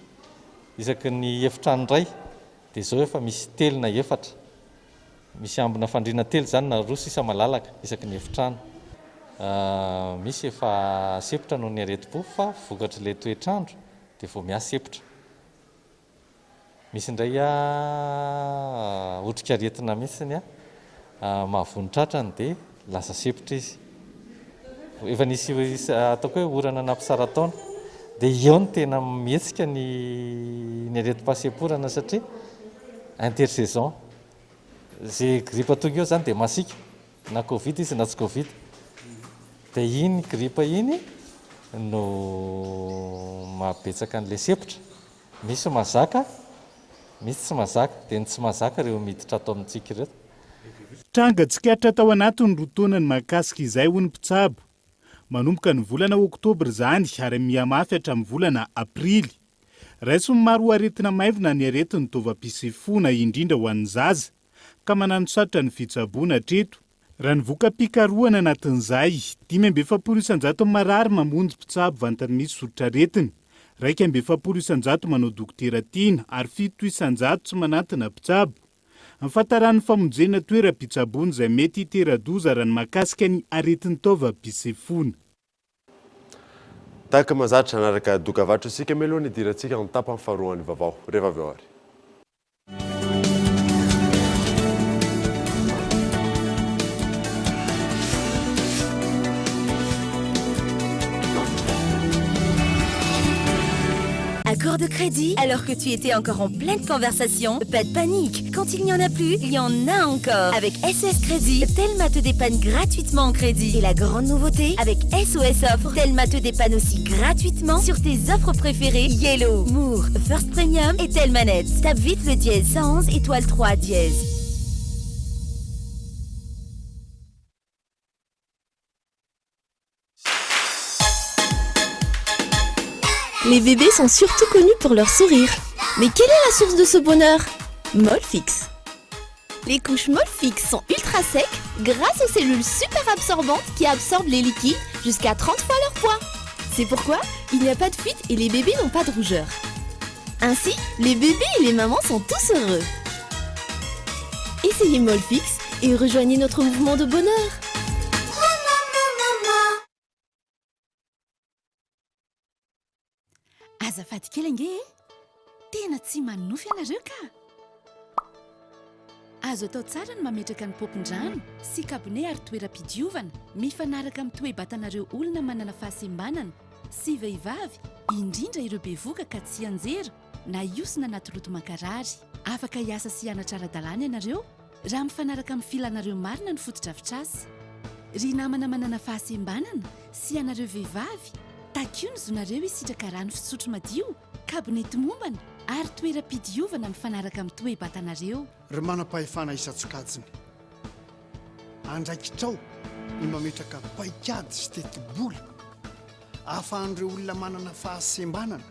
isaky ny efitrano iray dia izao efa misy telo na efatra. Misy ambina fandriana telo izany na roa sisa malalaka isaky ny efitrano. Misy efa sempotra noho ny aretim-po fa vokatr'ilay toetr'andro dia vao miha-sempotra. Misy indray otrikaretina mihitsy mahavoa ny tratrany dia lasa sempotra izy. Efa nisy ataoko hoe orana nampisara-taona dia eo no tena mihetsika ny ny aretim-pahasemporana satria intersaison. Izay gripa tonga eo izany dia masiaka na covid izy na tsy covid. Dia iny gripa iny. no mahabetsaka an'ilay sempotra. Misy mahazaka, misy tsy mahazaka. Dia ny tsy mahazaka ireo miditra ato amintsika ireto. Tranga tsikaritra tao anatin'ny roa taona ny mahakasika izay hoy ny mpitsabo. Manomboka ny volana oktobra izany ary mihamafy hatramin'ny volana aprily. Raisin'ny maro ho aretina maivina ny aretin'ny taovam-pisefoana indrindra ho an'ny zaza ka mananosarotra ny fitsaboana hatreto. Raha ny voka-pikarohana anatin'izay, 45 isan-jaton'ny marary mamonjy mpitsabo vantany misy soritr'aretina, 41 isan-jato manao dokotera tiana ary 7 isan-jato tsy manantona mpitsabo. Ny fahataran'ny famonjena toeram-pitsaboana izay mety hitera-doza raha ny mahakasika ny aretin'ny taovam-pisefoana. Tahaka mahazatra, hanaraka dokavarotra isika mialoha ny hidirantsika amin'ny tapany faharoan'ny vaovao. Rehefa avy eo ary. Accord de crédit alors que tu étais encore en pleine conversation. Pas de panique. Quand il n'y en a plus, il y en a encore. Avec SOS Crédit, Telma te dépanne gratuitement en crédit. Et la grande nouveauté, avec SOS Offre, Telma te dépanne aussi gratuitement sur tes offres préférées Yellow, Moore, First Premium et Telmanet. Tape vite le dièse 111 étoile 3 dièse. Les bébés sont surtout connus pour leur sourire. Mais quelle est la source de ce bonheur Molfix. Les couches Molfix sont ultra secs grâce aux cellules super absorbantes qui absorbent les liquides jusqu'à 30 fois leur poids. C'est pourquoi il n'y a pas de fuite et les bébés n'ont pas de rougeur. Ainsi, les bébés et les mamans sont tous heureux. Essayez Molfix et rejoignez notre mouvement de bonheur. Azafady kely ange e! Tena tsy manonofy ianareo ka! Azo atao tsara ny mametraka ny paompin-drano sy kabone ary toeram-pidiovana mifanaraka amin'ny toe-batanareo olona manana fahasembanana sy vehivavy, indrindra ireo bevoka ka tsy hianjera na hiosona anaty loto mankarary. Afaka hiasa sy hianatra ara-dalàna ianareo raha mifanaraka amin'ny filanareo marina ny fotodrafitrasa. Ry namana manana fahasembanana sy ianareo vehivavy, takio ny zonareo hisitraka rano fisotro madio, kabone tomombana ary toeram-pidiovana mifanaraka amin'ny toe-batanareo. Ry manam-pahefana isan-tsokajiny, andraikitrao ny mametraka paikady sy tetibola ahafahan'ireo olona manana fahasembanana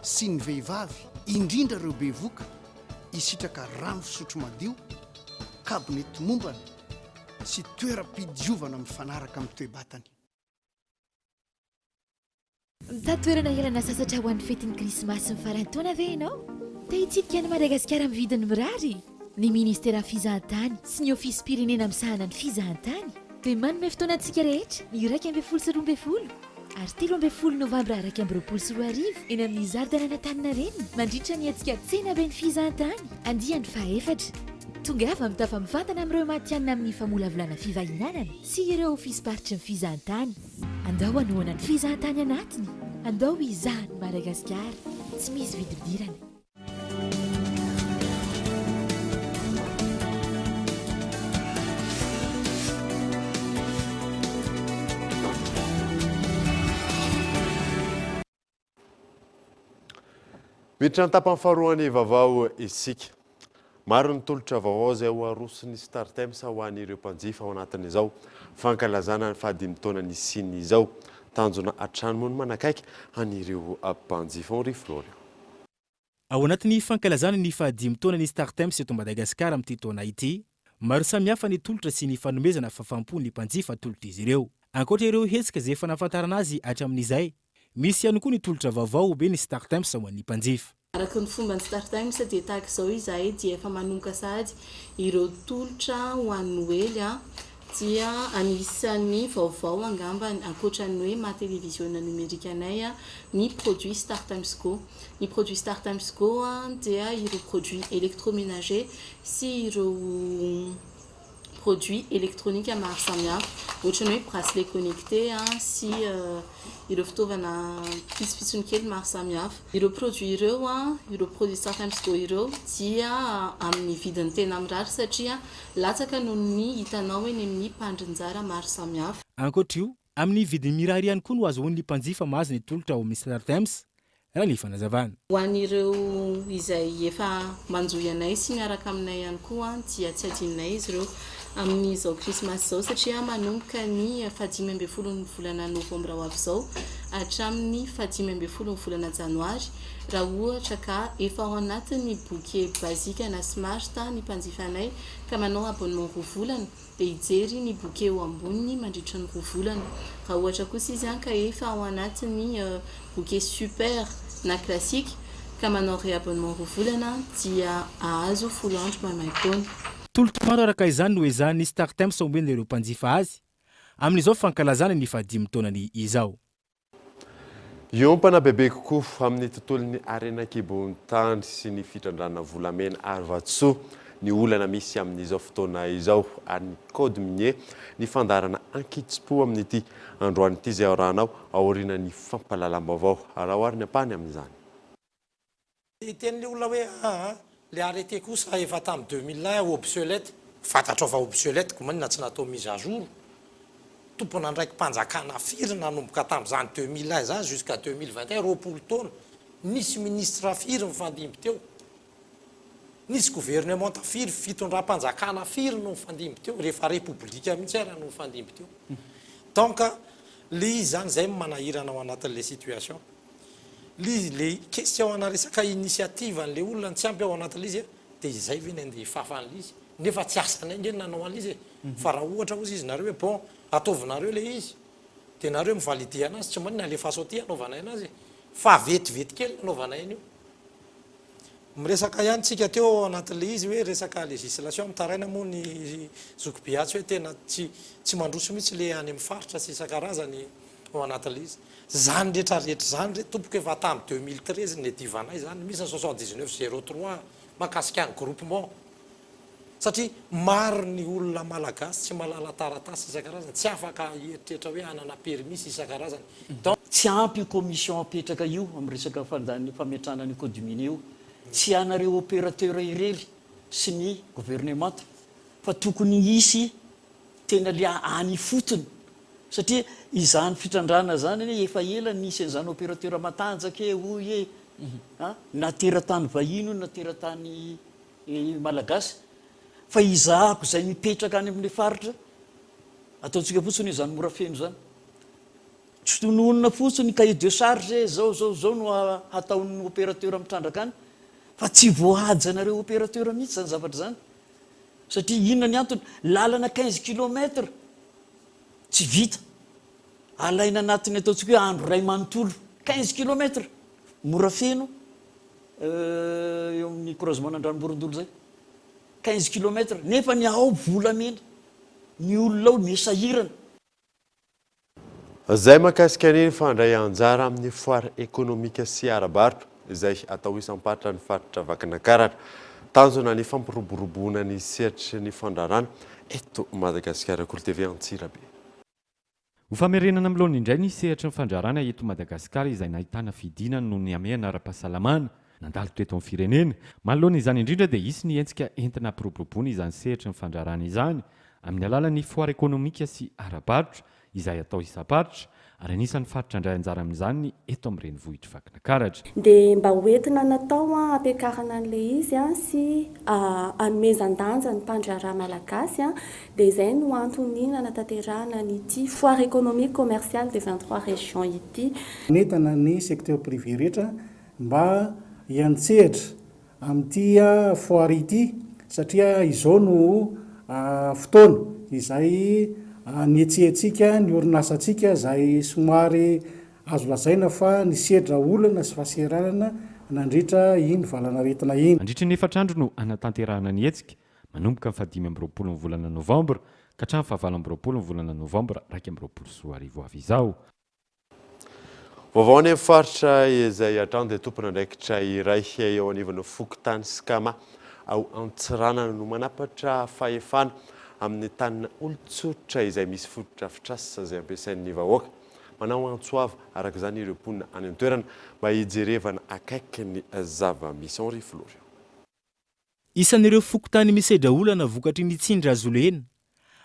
sy ny vehivavy, indrindra ireo bevoka, hisitraka rano fisotro madio, kabone tomombana sy toeram-pidiovana mifanaraka amin'ny toe-batany. Mitady toerana hialana sasatra ho an'ny fetin'ny Krismasy sy ny faran'ny taona ve ianao? Te hitsidika an'i Madagasikara amin'ny vidiny mirary? Ny Ministeran'ny Fizahantany sy ny Ofisim-pirenena misahana ny fizahantany dia manome fotoana antsika rehetra ny 11 sy 12 ary 13 novambra 2021 eny amin'ny Zaridainan'Antaninarenina mandritra ny hetsika Tsenaben'ny Fizahantany andiany fahaefatra. Tongava mitafa mivantana amin'ireo matihanina amin'ny famolavolana fivahinianana sy ireo ofisim-paritry ny fizahantany. Andao hanohana ny fizahantany anatiny, andao hizaha an'i Madagasikara, tsy misy vidim-pidirana. Miditra ny tapany faharoan'ny vaovao isika. Maro ny tolotra vaovao izay ho aroson'ny Startimes ho an'ireo mpanjifa ao anatin'izao fankalazana ny fahadimy taona nisiany izao. Tanjona hatrany moa ny manakaiky an'ireo mpanjifa. Henri Florio. Ao anatin'ny fankalazana ny fahadimy taona ny Startimes eto Madagasikara amin'ity taona ity, maro samihafa ny tolotra sy ny fanomezana fahafaham-po ny mpanjifa atolotr'izy ireo. Ankoatra ireo hetsika izay efa nahafantarana azy hatramin'izay, misy ihany koa ny tolotra vaovao omen'ny Startimes ho an'ny mpanjifa. Araka ny fomban'ny Startimes dia tahaka izao izahay dia efa manomboka sahady ireo tolotra ho an'ny Noely dia anisan'ny vaovao angamba ankoatra ny hoe maha televiziona nomerika anay ny produit Startimes Go. Ny produit Startimes Go dia ireo produit électroménager sy ireo produit électronique maro samihafa ohatran'ny hoe bracelet connecté sy ireo fitaovana pitsopitsony kely maro samihafa. Ireo produit ireo, ireo produit Startimes Go ireo dia amin'ny vidiny tena mirary satria latsaka noho ny hitanao eny amin'ny mpandrinjara maro samihafa. Ankoatra io, Amin'ny vidiny mirary ihany koa no azahoan'ny mpanjifa mahazo ny tolotra ao amin'ny Startimes, raha ny fanazavana. Ho an'ireo izay efa manjohy anay sy miaraka aminay ihany koa dia tsy adinonay izy ireo amin'izao krismasy izao satria manomboka ny fahadimy ambin'ny folon'ny volana novambra ho avy izao hatramin'ny fahadimy ambin'ny folon'ny volana janoary raha ohatra ka efa ao anatin'ny bouquet basique na smart ny mpanjifanay ka manao abonnement roa volana dia hijery ny bouquet eo amboniny mandritra ny roa volana. Raha ohatra kosa izy ka efa ao anatin'ny bouquet super na classique ka manao réabonnement roa volana dia hahazo folo andro maimaimpoana. Tolotra maro araka izany no ezahan'ny Startimes omena ireo mpanjifa azy amin'izao fankalazana ny fahadimy taonany izao. Hiompana bebe kokoa amin'ny tontolon'ny harena an-kibon'ny tany sy ny fitrandrahana volamena ary vatosoa ny olana misy amin'izao fotoana izao ary ny code minier ny fandaharana ankitsipo amin'ity androany ity izay arahanao aorianan'ny fampahalalam-baovao. Araho ary ny ampahany amin'izany. Hiteny le olona hoe aa le arrêté kosa efa tam 2001 obsolète, fantatrao fa obsolète ko maninona tsy natao mise à jour? Tompon'andraiki-panjakana firy nanomboka tamzany 2001 zany jusqu'à 2021, 20 taona, nisy ministre firy nifandimby teo? Nisy gouvernementa firy, fitondram-panjakana firy no nifandimby teo, rehefa repoblika mihitsy ara no nifandimby teo. Donc le izy zany zay no manahirana ao anatin'le situation. Le izy le question ana resaka initiative an'le olona no tsy ampy ao anatin'le izy de izay ve ny andeha hifafa an'le izy nefa tsy asanay nge ny nanao an'le izy e fa raha ohatra ozy izy nareo hoe bon ataovinareo le izy de nareo mi-valider anazy tsy maninona alefaso aty anaovanay anazy e fa vetivety kely ny anaovanay an'io. Miresaka ihany tsika teo ao anatin'le izy hoe resaka législation mitaraina moa ny zokibe atsy hoe tena tsy tsy mandroso mihitsy le any amin'ny faritra sy isan-karazany ao anatin'le izy. Zany rehetra rehetra zany re tompoko efa tam 2013 niadivanay zany, misy ny 79 03 mahakasika ny groupement satria maro ny olona malagasy tsy mahalala taratasy isan-karazany, tsy afaka hieritreritra hoe hanana permis sy isan-karazany donc. Tsy ampy io commission apetraka io amin'ny resaka fandany fametrahana an'io code minier io. Tsy anareo opérateur irery sy ny gouvernemanta fa tokony hisy tena le any ifotony satria izany fitrandrahana izany anie efa ela nisy an'izany opérateur matanjaka e hoy e a na teratany vahiny io na teratany malagasy fa izahako izay mipetraka any amin'ilay faritra ataontsika fotsiny hoe izany Morafeno izany tsy tononina fotsiny cahier de charge e zao zao zao no hataon'ny opérateur mitrandraka any fa tsy voahajanareo opérateur mihitsy izany zavatra izany Satria inona ny antony? Lalana 15 kilomètre tsy vita. Alaina anatin'ny ataontsika hoe andro iray manontolo. 15 kilomètre! Mora feno eo amin'ny croisement an'Andranomborondolo izay. 15 kilomètre! Nefa ny ao volamena. Ny olona ao miha-sahirana. Izay mahakasika ny fandray anjara amin'ny foire ekonomika sy ara-barotra izay atao isam-paritra ny faritra Vakinakaratra. Tanjona ny fampiroboroboana ny sehatry ny fandraharana eto Madagasikara. Kolo TV Antsirabe. Ho famerenana amin'ny laoniny indray ny sehatry ny fandraharana eto Madagasikara izay nahitana fidinana noho ny hamehana ara-pahasalamana nandalo teto amin'ny firenena. Manoloana izany indrindra dia hisy ny hetsika entina hampiroboroboana izany sehatry ny fandraharana izany amin'ny alalan'ny foire ekonomika sy ara-barotra izay atao isam-paritra, ary anisan'ny faritra handray anjara amin'izany ny eto amin'ny renivohitr'i Vakinakaratra. Dia mba ho entina natao hampiakarana an'ilay izy sy hanomezan-danja ny mpandraharaha malagasy dia izay no antony nanatanterahana an'ity foire économique commerciale des 23 régions ity. Manentana ny secteur privé rehetra mba hiantsehatra amin'ity foire ity satria izao no fotoana izay anetsehantsika ny orinasantsika izay somary azo lazaina fa nisedra olana sy fahasahiranana nandritra iny valanaretina iny. Mandritra ny efatra andro no hanatanterahana ny hetsika, manomboka ny fahadimy amby roapolo ny volana novambra ka hatramin'ny fahavalo amby roapolo ny volana novambra 2021 ho avy izao. Vaovao any amin'ny faritra izay hatrany dia tompon'andraikitra iray eo anivon'ny fokontany Scama ao Antsiranana no manapatra fahefana amin'ny tanina olon-tsotra izay misy fotodrafitrasa izay ampiasain'ny vahoaka. Manao antso avo araka izany ireo mponina any an-toerana mba hijerevana akaiky ny zava-misy. Henri Florian. Isan'ireo fokontany misedra olana vokatry ny tsindry hazolena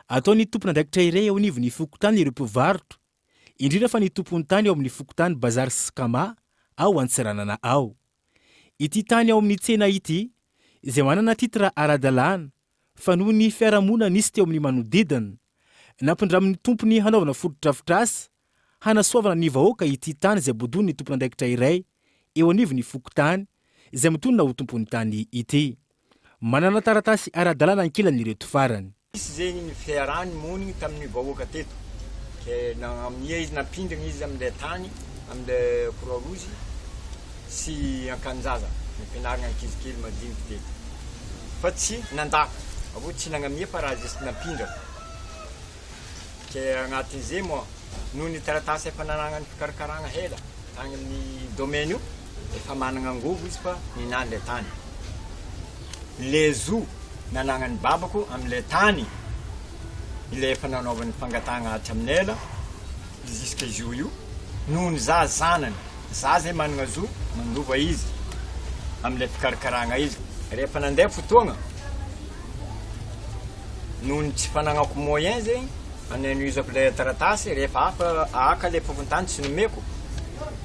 ataon'ny tompon'andraikitra iray eo anivon'ny fokontany ireo mpivarotra. indrindra fa ny tompon'ny tany ao amin'ny fokontany Bazary Skama ao Antsiranana ao. Ity tany ao amin'ny tsena ity, izay manana titre ara-dalàna, fa noho ny fiarahamonina nisy teo amin'ny manodidina, nampindramin'ny tompony hanaovana fotodrafitrasa hanasoavana ny vahoaka ity tany izay bodoin'ny tompon'andraikitra iray eo anivon'ny fokontany izay mitonona ho tompon'ny tany ity. Manana taratasy ara-dalàna ankilany ireto farany. Nisy zegny ny fiarahany monigny tamin'ny vahoaka teto, ke nagnamia izy nampindragna izy amle tany amle croix rouge sy Ankaninjaza nampianarigna ankizy kely madiniky teto fa tsy nandà avô tsy nagnamia fa raha juste nampindragna. Ke agnatin'izay moa, noho ny taratasy efa nanagnany fikarakaragna hela tagny amin'ny domaine io, efa managna angovo izy fa ninany le tany. Le zo nanagnan'ny babako am'le tany, ilay efa nanaovany fangatahagna hatramin'ny ela jusqu'à jour io, noho ny za zanany, za zay managna zo mandova izy am'le fikarakaragna izy. Rehefa nandeha fotoagna, Noho ny tsy fanagnako moyen zegny anenoizako le taratasy rehefa hafa haka le fokontany tsy nomeko,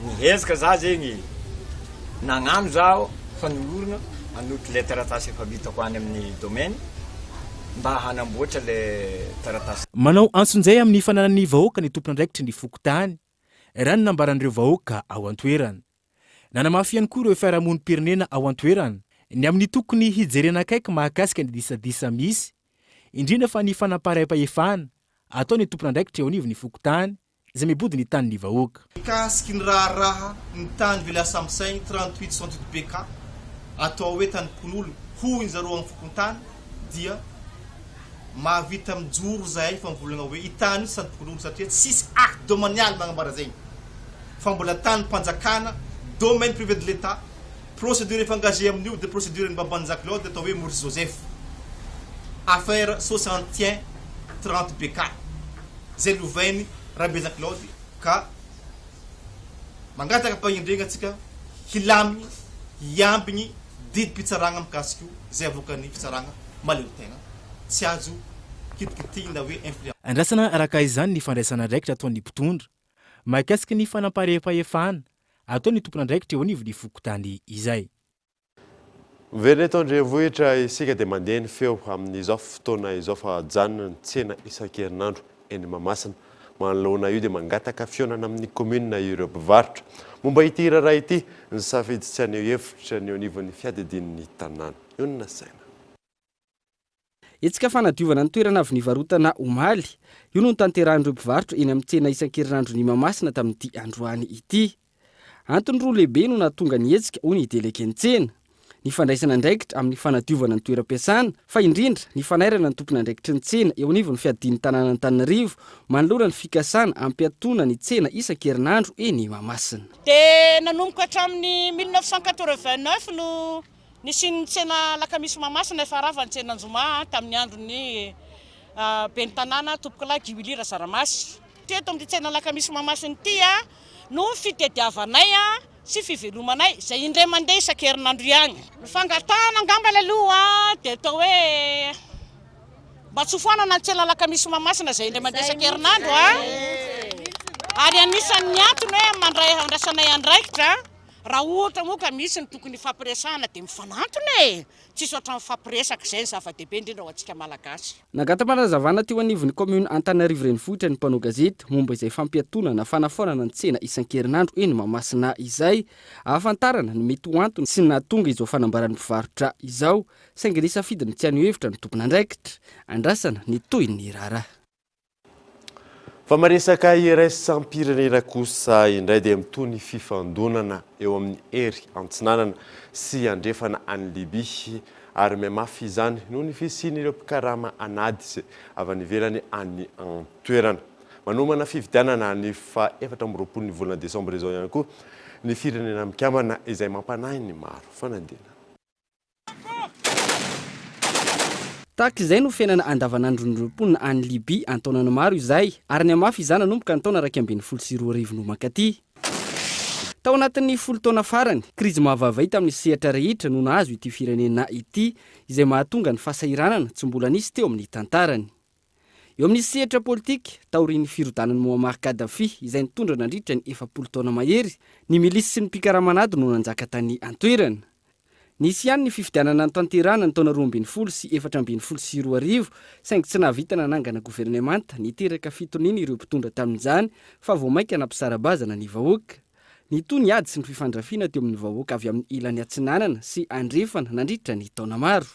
nihezaka za zegny nagnano zaho fanolorana hanolotra le taratasy efa vitako any amin'ny domaine mba hanamboatra le taratasy. Manao antsonjay amin'ny fananan'ny vahoaka ny tompon'andraikitry ny fokontany, raha ny nambaran'ireo vahoaka ao an-toerana. Nanamafy ihany koa ireo fiarahamonim-pirenena ao an-toerana ny amin'ny tokony hijerena akaiky mahakasika ny disadisa misy, indrindra fa ny fanamparam-pahefana ataon'ny tompon'andraikitra eo anivon'ny fokontany izay mibodo ny tanin'ny vahoaka. Mikasiky ny raharaha ny tany Villa Samsaigny 38 68 BK atao hoe tanim-pon'olo hoy zareo amin'ny fokontany dia mahavita mijoro zahay fa mivolagna hoe i tany io tsy tanim-pokonolona satria tsisy acte domanial magnambara zegny. fa mbola tanim-panjakana, domaine privé de l'Etat, procédure efa engagé amin'io dia procédure an'i Baban'i Jacques Claude atao hoe Maurice Joseph, affaire 61 30 BK, izay lovain'i Rabe Jacques Claude ka mangataka am-pahendrena antsika hilamigny, hiambigny didim-pitsaragna mikasika io izay avoakan'ny fitsaragna mahaleo tegna, tsy azo kitikitihina hoe influence. Andrasana araka izany ny fandraisana andraikitra ataon'ny mpitondra Mahakasika ny fanampareha-pahefana ataon'ny tompon'andraikitra eo anivon'ny fokontany izay. Miverina eto an-drenivohitra isika dia mandeha ny feo amin'izao fotoana izao fa ajanona ny tsena isan-kerinandro eny Mahamasina. Manoloana io dia mangataka fihaonana amin'ny kaominina ireo mpivarotra. Momba ity raharaha ity, nisafidy tsy haneho hevitra ny eo anivon'ny fiadidian'ny tanàna. Ionona saina. Hetsika fanadiovana ny toerana avy nivarotana omaly. Io no notanterahin'ireo mpivarotra eny amin'ny tsena isan-kerinandron'i Mahamasina tamin'ity androany ity. Antony roa lehibe no nahatonga ny hetsika, hoy ny delegen'ny tsena. Ny fandraisana andraikitra amin'ny fanadiovana ny toeram-piasana, fa indrindra ny fanairana ny tompon'andraikitry ny tsena eo anivon'ny fiadian'ny tanàn'Antananarivo manoloana ny fikasana hampiatoana ny tsena isan-kerinandro eny Mahamasina. Dia nanomboka hatramin'ny 1989 no Nisian'ny tsena Alakamisy Mahamasina efa rava ny tsena Anjoma tamin'ny andron'ny ben'ny tanàna Tompokolahy Guy Willy Razaramasy. Teto amin'ity tsena Alakamisy Mahamasina ity no fitediavanay sy fivelomanay izay indray mandeha isan-kerinandro ihany. Ny fangatahana angambany aloha dia atao hoe mba tsy ho foanana ny tsena Alakamisy Mahamasina izay indray mandeha isan-kerinandro ary anisan'ny antony hoe mandray handraisanay andraikitra. Raha ohatra moa ka misy ny tokony hifampiresahana dia mifanantona e! Tsisy ohatran'ny mifampiresaka, izay no zava-dehibe indrindra ho antsika Malagasy. Nangata-panazavana teo anivon'ny kaominina Antananarivo Renivohitra ny mpanao gazety momba izay fampiatoana na fanafoanana ny tsena isan-kerinandro eny Mahamasina izay. Ahafantarana ny mety ho antony sy ny nahatonga izao fanambaran'ny mpivarotra izao, saingy nisafidy ny tsy haneho hevitra ny tompon'andraikitra. Andrasana ny tohin'ny raharaha. Fa maresaka iraisam-pirenena kosa indray dia mitohy ny fifandonana eo amin'ny hery antsinanana sy andrefana any Libya ary mihamafy izany noho ny fisian'ireo mpikarama an'ady sy avy any ivelany any an-toerana. Manomana fifidianana ny faha 24 ny volana desambra izao ihany koa ny Firenena Mikambana izay mampanahy ny maro. Fanadinana. Tahaka izay no fiainana andavanandron'ireo mponina any Libya an-taonany maro izay, ary nihamafy izany nanomboka ny taona 2011 no mankaty. Tao anatin'ny folo taona farany, krizy mahavaivay tamin'ny sehatra rehetra no nahazo ity firenena ity, izay mahatonga ny fahasahiranana tsy mbola nisy teo amin'ny tantarany. Eo amin'ny sehatra politika, taorian'ny firodanan'i Muammar Gaddafi izay nitondra nandritra ny 40 taona mahery, ny milisy sy ny mpikaraman'ady no nanjaka tany an-toerana. Nisy ihany ny fifidianana notanterahana ny taona 2012 saingy tsy nahavita nanangana governemanta niteraka fitoniana ireo mpitondra tamin'izany fa vao mainka nampisara-bazana ny vahoaka. Nitohy ny ady sy ny fifandrafiana teo amin'ny vahoaka avy amin'ny ilany atsinanana sy andrefana nandritra ny taona maro.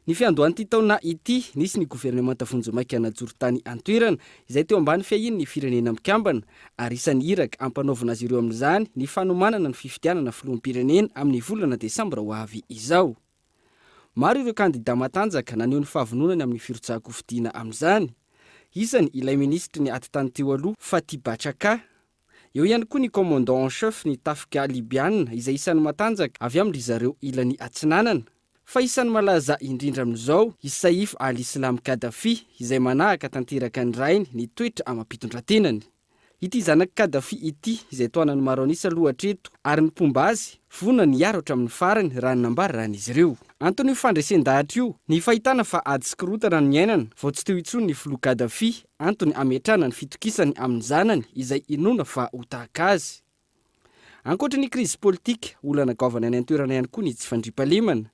Ny fiandohan'ity taona ity, nisy ny governemanta vonjimaika najoro tany an-toerana, izay teo ambany fiahian'ny Firenena Mikambana, ary isan'ny iraka ampanaovina azy ireo amin'izany ny fanomanana ny fifidianana filoham-pirenena amin'ny volana desambra ho avy izao. Maro ireo kandidà matanjaka naneho ny fahavononany amin'ny firotsahan-kofidina amin'izany. Isany ilay minisitry ny atitany teo aloha, Fathi Bachaka. Eo ihany koa ny commandant en chef ny tafika Libyana izay isan'ny matanjaka avy amin-dry zareo ilany atsinanana. Fa isan'ny malaza indrindra amin'izao i Saif al-Islam Kadhafi izay manahaka tanteraka ny rainy ny toetra amam-pitondrantenany. Ity zanak'i Kadhafi ity izay tohanan'ny maro an'isa aloha hatreto ary ny mpomba azy vonona ny hiaro hatramin'ny farany raha ny nambaran'izy ireo. Anton'io fandresen-dahatra io, ny fahitana fa ady sy korontana no niainana vao tsy teo intsony ny filoha Gaddafi, antony hametrahana ny fitokisany amin'ny zanany izay inoana fa ho tahaka azy. Ankoatra ny krizy politika, olana goavana any an-toerana ihany koa ny tsy fandriampahalemana.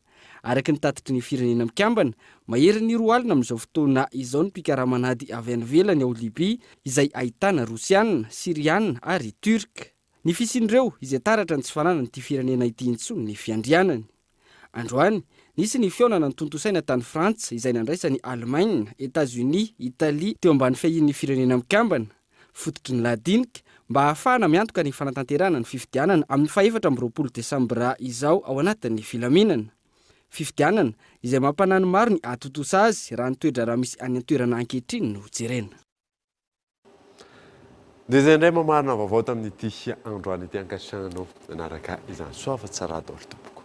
Araka ny tatitry ny Firenena Mikambana, maherin'ny 20 amin'izao fotoana izao ny mpikaraman'ady avy any ivelany ao Libya izay ahitana Rosiana, Syriana ary Turka. Ny fisian'ireo izay taratra ny tsy fananan'ity firenena ity intsony ny fiandrianany. Androany, nisy ny fihaonana notontosaina tany Frantsa izay nandraisan'i Alemaina, Etazonia, Italia teo ambany fiahian'ny Firenena Mikambana, fototry ny lahadinika, mba hahafahana miantoka ny fanatanterahana ny fifidianana amin'ny faha 24 desambra izao ao anatin'ny filaminana. Fifidianana izay mampanahy ny maro ny hahatontosa azy raha ny toe-draharaha misy any an-toerana ankehitriny no jerena. Dia izay indray mamarina vaovao tamin'ity androany ity ankasitrahanao nanaraka izany soa fa tsara daholo tompoko.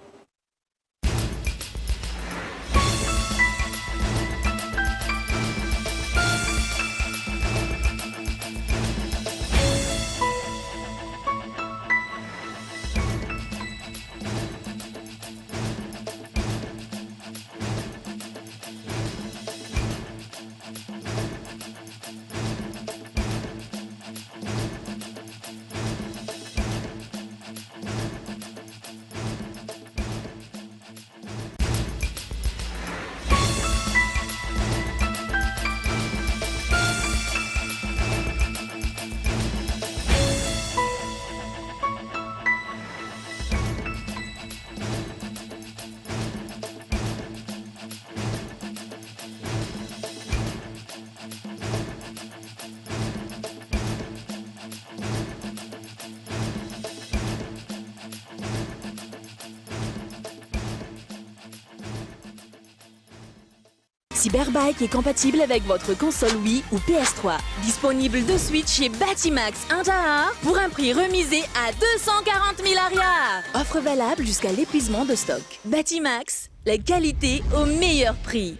Cyberbike est compatible avec votre console Wii ou PS3. Disponible de suite chez Batimax Anjahar pour un prix remisé à 240 000 ariary. Offre valable jusqu'à l'épuisement de stock. Batimax, la qualité au meilleur prix.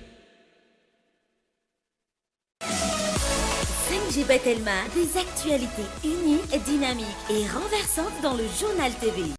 5G by Telma, des actualités uniques, dynamiques et renversantes dans le journal TV.